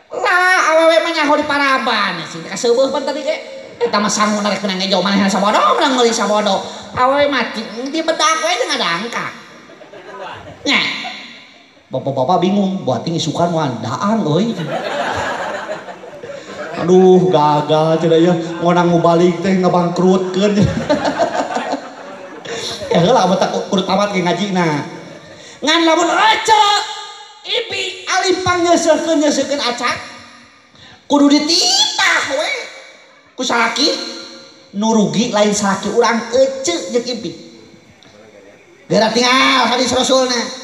Speaker 1: Lah awewe mah nyaho di paraban sing kaseueuh pan tadi ge. Eta mah sangu rek menang ngejo manehna sabodo, menang meuli sabodo. Awewe mati di bedak we jeung ngadangkak. Nya. Bapak-bapak bingung, buat tinggi sukan wandaan euy. Aduh, gagal cenah ya, ngonang balik teh ngabangkrutkeun. Ya heula mah tak kudu tamat ge ngajina. Ngan lamun Ece Ibi alih pangnyeuseuhkeun acak kudu dititah we ku salaki nu rugi lain salaki urang Ece jeung Ibi. Geura tinggal hadis Rasulna.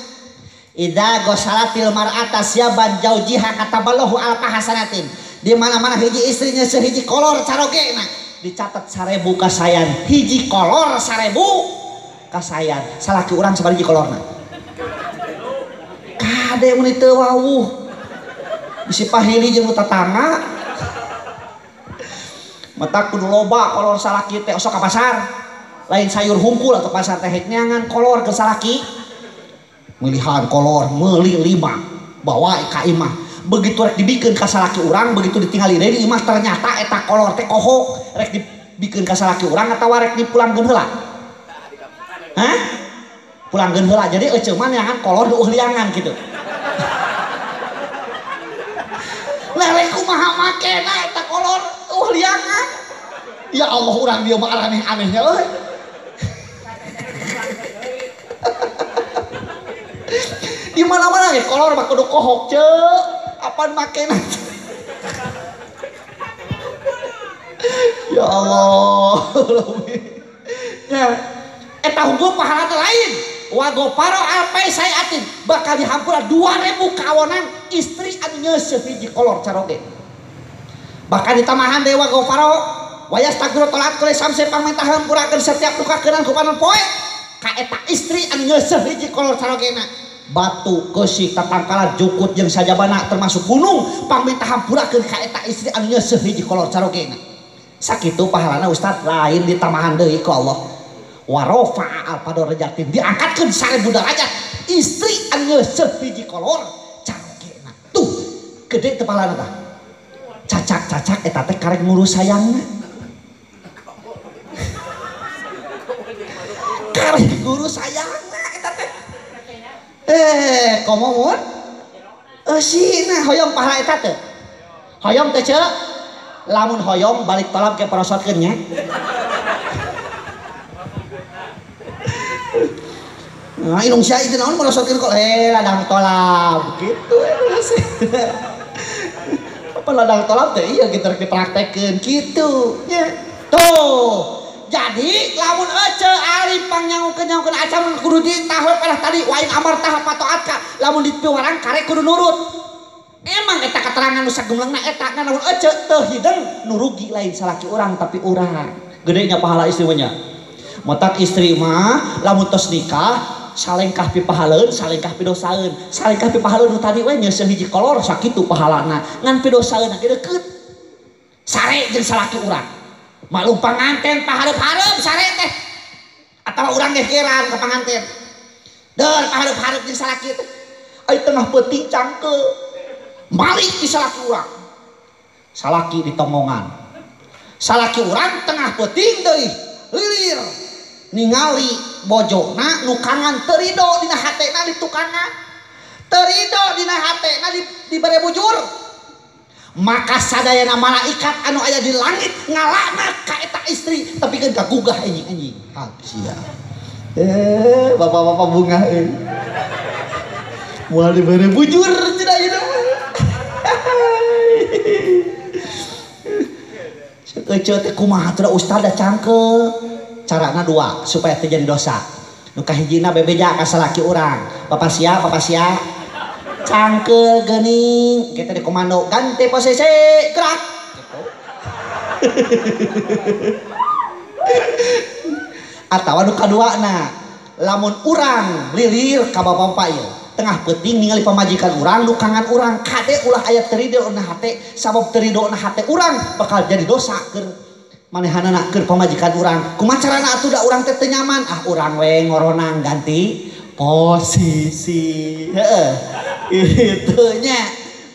Speaker 1: Idza ghasalatil mar'ata siaban jaujiha kataballahu alfa hasanatin. Di mana-mana hiji istrinya sehiji kolor carogena dicatat 1000 kasayan, hiji kolor 1000 kasayan. Salaki urang sabaraha hiji kolorna? Kade mun teu wawuh. Bisi pahili jeung tatangga. Mata kudu loba kolor salaki teh osok ka pasar. Lain sayur hungkul atau pasar teh neangan kolor ke salaki. Melihan kolor meuli 5 bawa ka imah. Begitu rek dibikeun ka salaki urang, begitu ditinggali deui di imah ternyata eta kolor teh kohok rek di dibikeun ka salaki urang atawa rek dipulangkeun heula? Hah? Pulangkeun heula. Jadi eceu mah neangan kolor nu liangan kitu. Lah rek kumaha makena eta kolor liangan? Ya Allah urang dieu mah aneh-anehnya euy. Di mana-mana ge kolor mah kudu kohok ceu. Apaan makena? Ya Allah. Ya, eta hukum pahala teh lain. Wa ghafara alpai sayatin bakal dihampura 2000 kawonan istri anu nyeuseuh hiji kolor caroge. Bahkan ditamahan deui wa ghafara wa yastaghfiru talat kulli samse pangmenta hampurakeun setiap dukakeun ku panon poe ka eta istri anu nyeuseuh hiji kolor carogena. Batu keusik tatangkalan jukut jeung sajabana termasuk gunung pangmenta hampurakeun ka eta istri anu nyeuseuh hiji kolor carogena. Sakitu pahalana ustaz lain ditamahan deui ku Allah. Warofa'a alpadarajatin diangkatkeun 1000 derajat istri anu nyeuseuh hiji kolor carogena. Tuh gede teu pahalana tah. Cacak-cacak eta teh karek ngurus sayangna. Karek ngurus sayangna eta teh. Komo mun? Eusina hoyong pahala eta teh. Hoyong teh ceu? Lamun hoyong balik tolab ke porosotkeun nya. Nah, indung sia itu naon merosotkeun kok ladang tolab gitu Apa ladang tolab teh iya gitu rek dipraktekeun kitu nya. Tuh. Jadi lamun ece alim pangnyangukeun acan kudu ditahu pada tadi wa in amarta fatoatka lamun dipiwarang karek kudu nurut. Emang eta keterangan nu sagemlengna eta ngan lamun ece teu hideung nu rugi lain salaki urang tapi urang. Gedenya pahala istri mah nya. Motak istri mah lamun tos nikah salengkah pipahaleun salengkah pidosaeun. Salengkah pipahaleun nu tadi we nyeuseuh hiji kolor sakitu pahalana. Ngan pidosaeun ge deukeut. Sare jeung salaki urang. Maklum panganten pahareup-hareup sare teh. Atawa urang gegeran ka panganten. Deur pahareup-hareup jeung salaki teh. Ai tengah peuting cangkeul. Malik di salaki urang. Salaki di tonggongan. Salaki urang tengah peuting deui lilir ningali bojona nukangan teu rido dina hatena ditukangan. Teu rido dina hatena dibere bujur. Maka sadayana malaikat anu aya di langit ngalaknat ka eta istri tapi kan kagugah anjing-anjing. Sia. Bapak-bapak bunga euy. Moal dibere bujur cenah ieu mah. Eceu teh kumaha atuh ustaz da cangkeul. Carana dua supaya teu jadi dosa. Nu kahijina bebeja ka salaki urang. Bapak sia, bapak sia. Cangkeul geuning, kita di komando ganti posisi, gerak. Gitu. Atawa nu kaduana, lamun urang lilir ka bapak-bapak ieu, tengah peuting ningali pamajikan urang, dukangan urang, kade ulah aya teu rido na hate, sabab teu rido na hate urang bakal jadi dosa keur manehanana keur pamajikan urang. Kumaha carana atuh da urang teh teu nyaman? Ah urang we ngoronang ganti posisi. Heeh. Itunya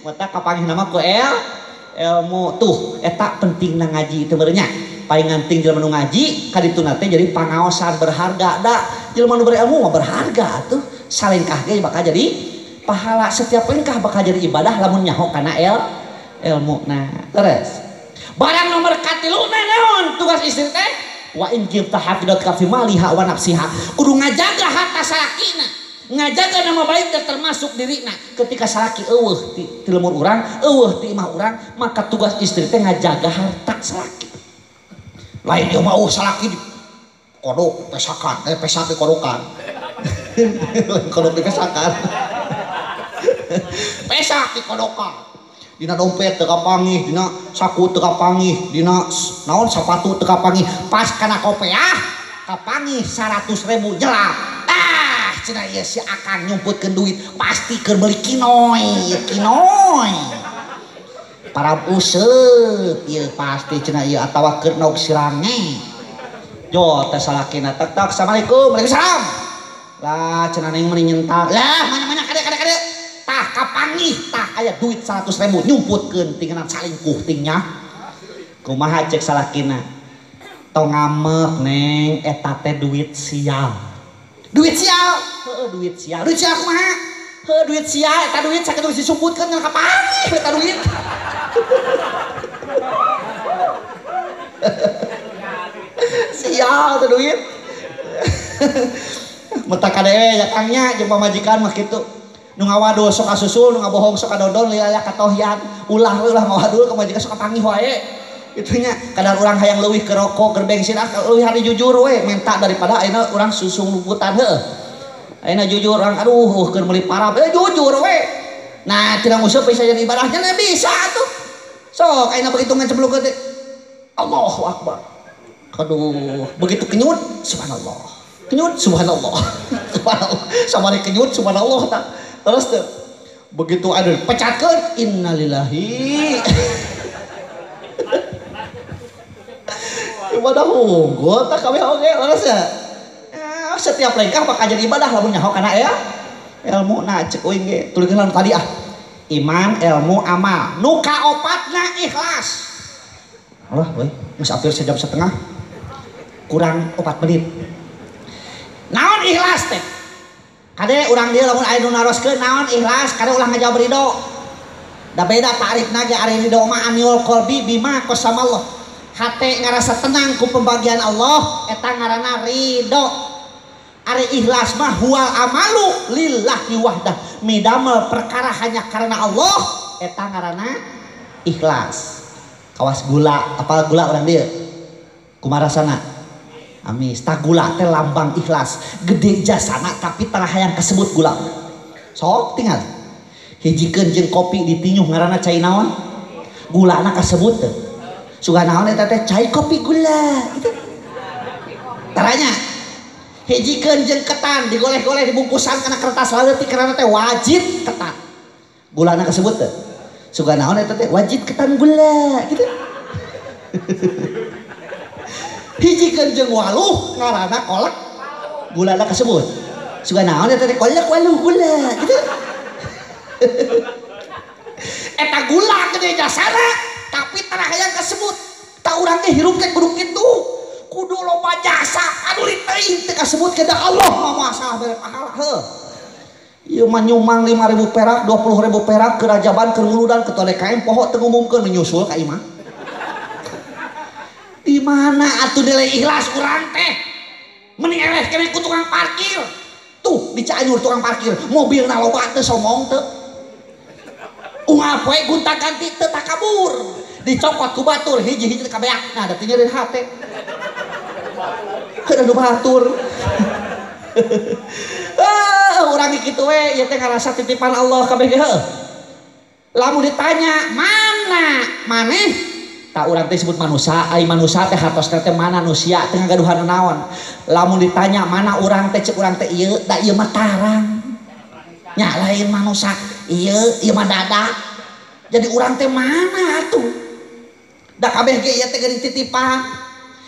Speaker 1: mata kapanggih nama ku ilmu tuh eta pentingna ngaji teu meureun nya. Paling nganting jelema nu ngaji kadituna teh jadi pangaosan berharga da jelema nu berilmu mah berharga atuh. Salengkah ge bakal jadi pahala, setiap lengkah bakal jadi ibadah lamun nyaho kana ilmu. Nah, terus barang nomor katiluna naon tugas istri teh? Wa in jibta hafidhat fi maliha wa nafsiha. Kudu ngajaga harta salakina, ngajaga nama baik dan termasuk dirina. Ketika salaki eueuh ti lemur urang, eueuh ti imah urang, maka tugas istri teh ngajaga harta salaki. Lain ieu mah salaki di kodok pesakan, pesak di kodokan. Kodok di pesakan. Pesak di kodokan. Dina dompet teu kapanggih, dina saku teu kapanggih, dina naon sapatu teu kapanggih. Pas kana kopeah kapanggih 100.000 jelap. Ah, cenah ieu si akang nyumputkeun duit pasti keur meuli kinoy, ieu kinoy. Para useup ieu pasti cenah ieu atawa keur nog sirange. Jo teh salakina tek tek assalamualaikum, waalaikumsalam. Lah cenah neng meuni nyentak. Lah mana-mana kade kade kade. Tah kapanggih tah aya duit 100.000 nyumputkeun tinggalan salingkuh tingnya. Kumaha cek salakina? Tong ngamek neng eta teh duit sial. Duit sial. Heueuh duit sial. Duit sial kumaha? Heueuh duit sial eta duit sakitu geus disumputkeun ngan kapanggih eta duit. Sial teh duit. Meta kade ya kangnya jeung pamajikan mah kitu. Nu ngawadul sok kasusul, nu ngabohong sok kadodon lila katohyan. Ulah we ulah ngawadul ka majikan sok kapanggih wae. Itunya kadar urang hayang leuwih ke rokok keur bensin ah leuwih hari jujur we minta daripada ayeuna urang susung luputan heueuh. Ayeuna jujur urang aduh keur meuli parab jujur we. Nah tina nguseup bisa jadi ibadahnya na bisa atuh. Sok ayeuna begitu ngecebluk teh Allahu akbar. Aduh begitu kenyut subhanallah. Kenyut subhanallah. Subhanallah. Samari kenyut subhanallah tah. Terus teh begitu aduh pecatkeun innalillahi. Ibadah unggul tak kabeh oge leres ya. Setiap lengkah bakal jadi ibadah lamun nyaho kana ya. Ilmu na cek uing ge tulikeun tadi ah. Iman, ilmu, amal. Nu kaopatna ikhlas. Allah euy, geus hampir sejam setengah. Kurang 4 menit. Naon ikhlas teh? Kade urang dieu lamun aya nu naroskeun naon ikhlas, kade ulah ngajawab ridho. Da beda ta'rifna ge ari ridho mah aniul qalbi bima qasamallah. Hate ngarasa tenang ku pembagian Allah eta ngaranna ridho. Ari ikhlas mah huwal amalu lillahi wahdah, midamel perkara hanya karena Allah eta ngaranna ikhlas. Kawas gula, apal gula urang dieu? Kumaha rasana? Amis. Tah gula teh lambang ikhlas, gede jasana tapi tara hayang kasebut gula. Sok tinggal hijikeun jeung kopi ditinyuh ngaranna cai naon? Gulana kasebut teu? Suga naon eta teh cai kopi gula gitu. Taranya hijikeun jeung ketan digoleh-goleh dibungkusan kana kertas leutik karena teh wajib ketan. Gulana kasebut teu? Suga naon eta teh wajib ketan gula gitu. Hijikeun jeung waluh ngaranna kolak gulana kasebut. Suga naon eta teh kolak waluh gula gitu. Eta gula gede jasana tapi tara hayang kasebut. Tak urang ge hirup teh kudu kitu. Kudu loba jasa aduh teuing teu kasebut ke da Allah mah masalah bere pahala heuh. Ieu mah nyumang 5.000 perak, 20.000 perak ke rajaban keur nguludan ketua DKM poho teu ngumumkeun menyusul ka imah. Di mana atuh nilai ikhlas urang teh? Mending eleh keneh ku tukang parkir. Tuh di Cianjur tukang parkir, mobilna loba teu somong teu. Unggal poe gonta-ganti teu takabur. Dicokot ku batur hiji-hiji kabeak. Nah da teu nyeureun hate. Heuh nu batur. Urang kitu we ieu teh ngarasa titipan Allah kabeh ge heuh. Lamun ditanya mana maneh tak urang teh sebut manusia, ai manusia teh hartosna teh manusia teh ngagaduhan naon. Lamun ditanya mana urang teh cek urang teh ieu da ieu mah tarang. Nya lain manusia, ieu ieu mah dada. Jadi urang teh mana atuh? Da kabeh ge ieu teh geuning titipan.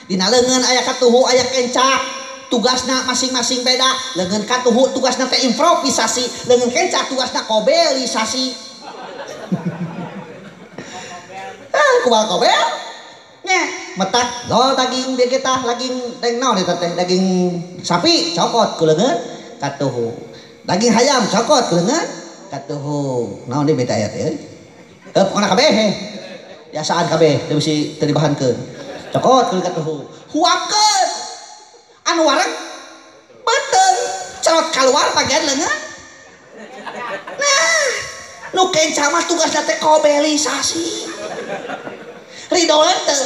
Speaker 1: Dina leungeun aya katuhu aya kenca. Tugasna masing-masing beda. Leungeun katuhu tugasna teh improvisasi, leungeun kenca tugasna kobelisasi. Kumaha kobel? Nya, metak lo daging deui tah daging deng naon eta teh daging sapi cokot ku leungeun katuhu. Daging hayam cokot ku leungeun katuhu. Naon deui beta aya teh euy? Heuh pokona kabeh heh. Biasaan kabeh teu bisi teu dibahankeun. Cokot ku katuhu. Huapkeun. Anu wareg beuteung cerot kaluar bagian leungeun. Nah, nu kenca mah tugasna teh kobelisasi. Ridho teu.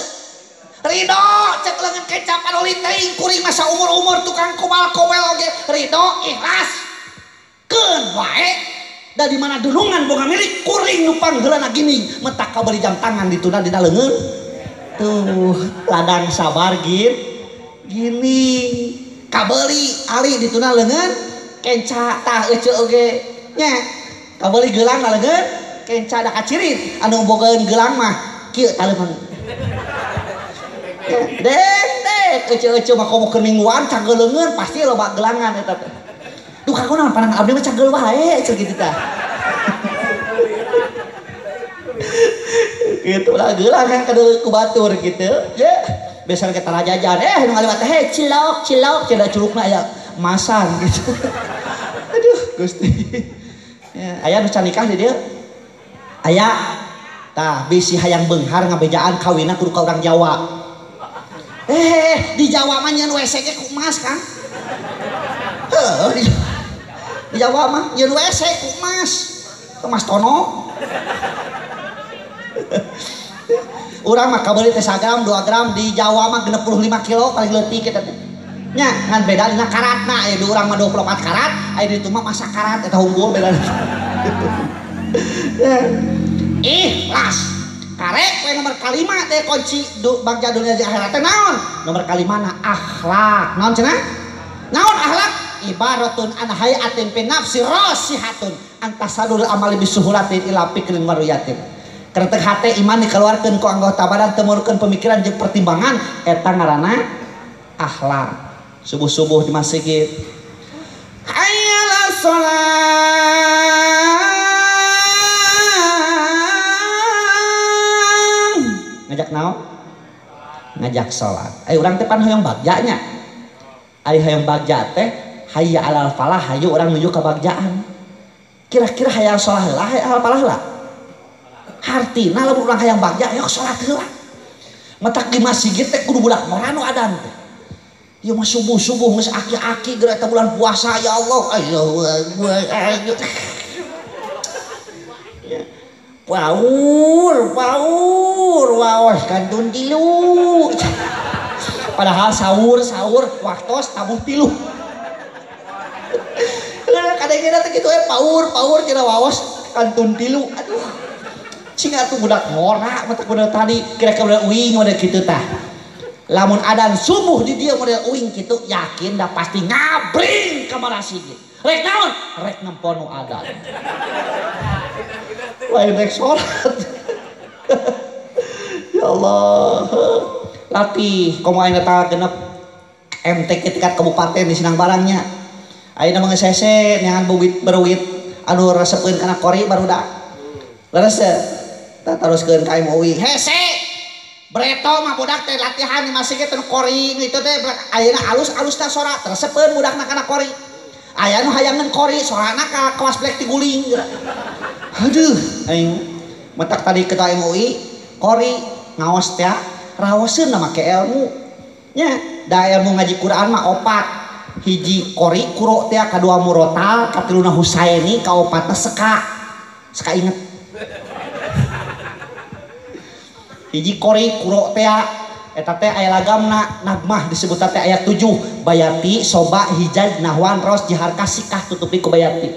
Speaker 1: Ridho cek leungeun kenca padoli teuing kuring masa umur-umur tukang kobal-kobel oge ridho ikhlas. Keun wae da di mana dunungan boga milik kuring nu pangheulana gini metak kabeli jam tangan dituna dina leungeun. Tuh ladang sabar gin. Gini kabeli ali dituna leungeun kenca tah eceu oge nya. Kabeli gelang na leungeun kenca da kacirit anu bogaeun gelang mah kieu taleungeun. Deng dek eceu-eceu mah komo keur mingguan cagel leungeun pasti loba gelangan eta teh. Duh kagunaon panang abdi mah cagel wae eceu kitu tah. Kitu lah gelangan kadeuleu ku batur kitu ya. Biasana kita rajajan nu ngaliwat teh cilok cilok cenah curugna aya masan gitu. Aduh Gusti. Ya, aya nu can nikah di dieu? Aya. Tah bisi hayang beunghar ngabejaan kawinna kudu ka urang Jawa. Di Jawa mah nyeun WC ge ku emas Kang. Heuh di Jawa mah nyeun WC ku emas. Emas tono. Urang mah kabeuli teh 1 gram 2 gram di Jawa mah 65 kilo paling leutik eta teh. Nya ngan beda dina karatna aya di urang mah 24 karat, aya di ditu mah masa karat eta unggul beda. Ikhlas. Karek we nomor kalima teh kunci bagja dunia jeung akhirat teh naon? Nomor kalima na akhlak. Naon cenah? Naon akhlak? Ibaratun an hayatin fi nafsi rasihatun antasadul amali bisuhulatin ila fikrin waruyatin. Kretek hate iman dikeluarkeun ku anggota badan temurkeun pemikiran jeung pertimbangan eta ngaranna akhlak. Subuh-subuh di masjid. Hayya shalah. Ngajak naon? Ngajak salat. Ayo urang teh pan hoyong bagja nya. Ari hoyong bagja teh hayya alal falah, hayu urang nuju ka bagjaan. Kira-kira hayya shalah heula, hayya alal falah heula. Hartina lamun urang hayang bagja ayo salat heula. Matak di masjid teh kudu budak ngora nu adan teh. Ieu mah subuh-subuh geus aki-aki geura eta bulan puasa ya Allah. Allahu akbar. Paur, paur, waos kantun tilu. Padahal sahur, sahur, waktos tabuh tilu. Kadang-kadang teh kitu paur, paur cenah waos kantun tilu. Aduh. Cing atuh budak ngora mata budak tadi kira-kira uing model kitu tah. Lamun adan subuh di dieu model uing kitu yakin dah pasti ngabring ka marasigi. Rek naon? Rek nempo nu adan. Lain rek sholat. Ya Allah. Latih komo ayeuna tanggal genep MTQ tingkat kabupaten di Sinang Barangnya. Ayeuna mah geus hese neangan bubit beruit anu resepeun kana kori barudak. Leres teh? Tah teruskeun ka MUI. Hese. Breto mah budak teh latihan di masjid teh kori gitu teh ayeuna alus-alus teh sora resepeun budakna kana kori. Aya nu hayangeun kori sorana ka kelas black tiguling. Aduh, aing matak tadi ketua MUI kori ngaos teh raoseun make ilmu. Nya, da ilmu ngaji Quran mah opat. Hiji kori kuro teh kadua murotal, katiluna Husaini, kaopatna seka. Seka inget. Hiji kori kuro teh eta teh aya lagamna nagmah disebut teh ayat 7 bayati soba hijaj nahwan ros jihar kasikah tutupi ku bayati.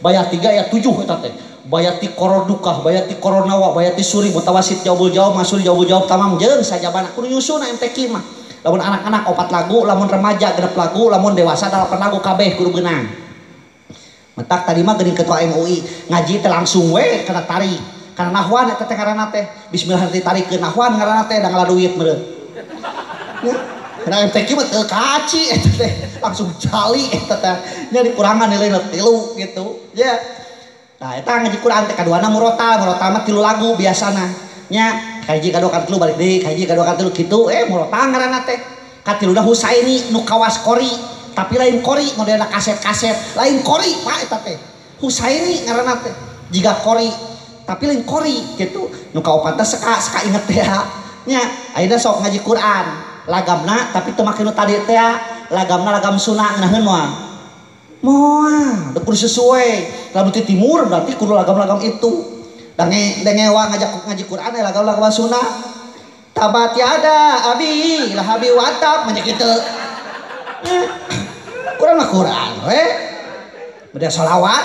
Speaker 1: Bayati ge ayat 7 eta teh. Bayati korodukah, bayati koronawa, bayati suri mutawasit jawabul jawab, masuri jawabul jawab tamam jeung sajabana kudu nyusun MTQ mah. Lamun anak-anak 4 lagu, lamun remaja 6 lagu, lamun dewasa 8 lagu kabeh kudu beunang. Matak tadi mah geuning ketua MUI ngaji teh langsung we kana tarik. Kana nahwan eta teh ngaranna teh. Bismillah ditarik ke nahwan ngaranna teh da ngala duit meureun. Ya, kana MTQ mah teu kaci eta teh langsung jali eta teh. Nya dikurangan nilai 3 gitu. Ya. Nah, eta ngaji Quran teh kaduana murotal, murotal mah 3 lagu biasana. Nya, kahiji kadua katilu balik deui, kahiji kadua katilu kitu, murotal ngaranna teh. Katiluna Husaini nu kawas kori, tapi lain kori modelna kaset-kaset, lain kori Pak eta teh. Husaini ngaranna teh, jiga kori, tapi lain kori gitu. Nu kaopatna seka, seka inget teh. Nya, ayeuna sok ngaji Quran, lagamna tapi teu make nu tadi teh, lagamna lagam sunah ngeunaheun moal. Moal, udah kudu sesuai. Lamun ti timur berarti kudu lagam-lagam itu. Dange dangewa ngajak ngaji Quran lagam-lagam sunnah. Tabat yada abi lahabi watab banyak kitu. Quran mah Quran we. Beda sholawat.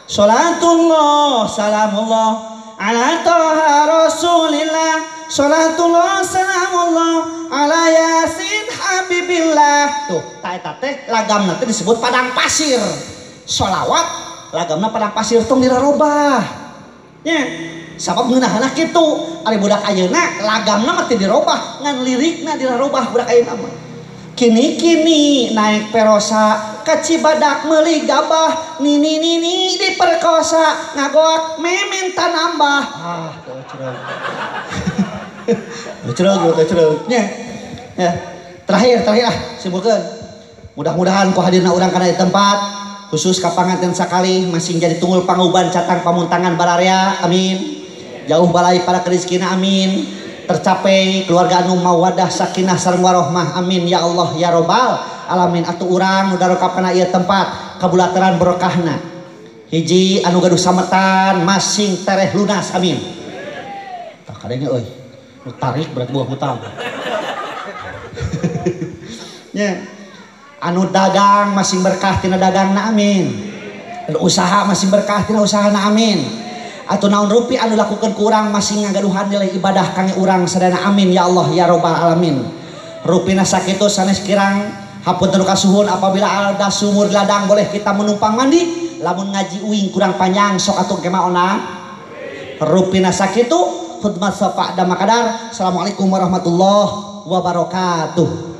Speaker 1: Salatullah salamullah ala toha rasulillah. Salatullah salamullah ala yasin habibillah. Tuh, ta eta teh lagamna teh disebut padang pasir. Sholawat lagamna padang pasir tong dirarobah. Nya, sabab ngeunahna kitu. Ari budak ayeuna lagamna mah teu dirobah, ngan lirikna dirarobah budak ayeuna mah. Kini-kini naik perosa ka Cibadak meuli gabah, nini-nini diperkosa ngagoak meminta nambah. Ah, tuh cereg. Cereg, tuh cereg. Nya. Ya. Terakhir ah simpulkeun. Mudah-mudahan ku hadirna urang kana di tempat khusus ka panganten sakali masing jadi tunggul panguban catang pamuntangan bararea amin. Jauh balai para rezekina amin. Tercapai keluarga anu mawadah sakinah sareng warohmah amin ya Allah ya robbal alamin. Atuh urang nu darokap kana ieu tempat kabulateran berkahna. Hiji anu gaduh sametan masing tereh lunas amin. Tah kadenge euy. Nu tarik berarti buah hutang. Nya. Anu dagang masing berkah tina dagangna amin. Anu usaha masing berkah tina usahana amin. Atau naon rupi anu lakukeun ku urang masing ngagaduhan nilai ibadah kangge urang sadayana amin ya Allah ya robbal alamin. Rupina sakitu sanes kirang hapunten kasuhun apabila ada sumur ladang boleh kita menumpang mandi lamun ngaji uing kurang panjang sok atuh kemaona. Rupina sakitu khidmat safa da makadar. Assalamualaikum warahmatullahi wabarakatuh.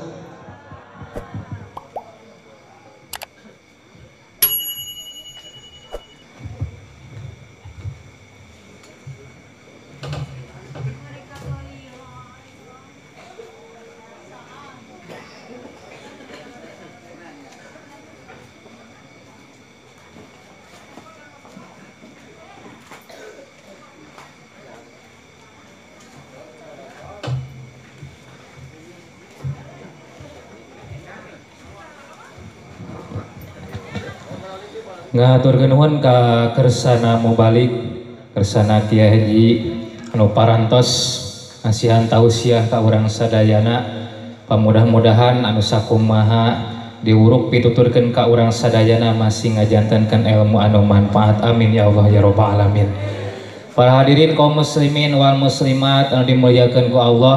Speaker 2: Ngaturkeun nuhun ka Kersana Mubalik, Kersana Kiai Haji anu parantos ngasihan tausiah ka urang sadayana. Pamudah-mudahan anu sakumaha diwuruk pituturkeun ka urang sadayana masih ngajantenkeun ilmu anu manfaat amin ya Allah ya rabbal alamin. Para hadirin kaum muslimin wal muslimat anu dimuliakeun ku Allah,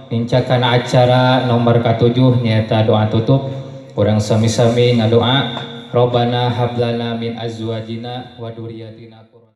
Speaker 2: nincakan acara nomor ka-7 nyaeta doa tutup. Urang sami-sami ngadoa. Rabbana hablana min azwajina wa dzurriyyatina.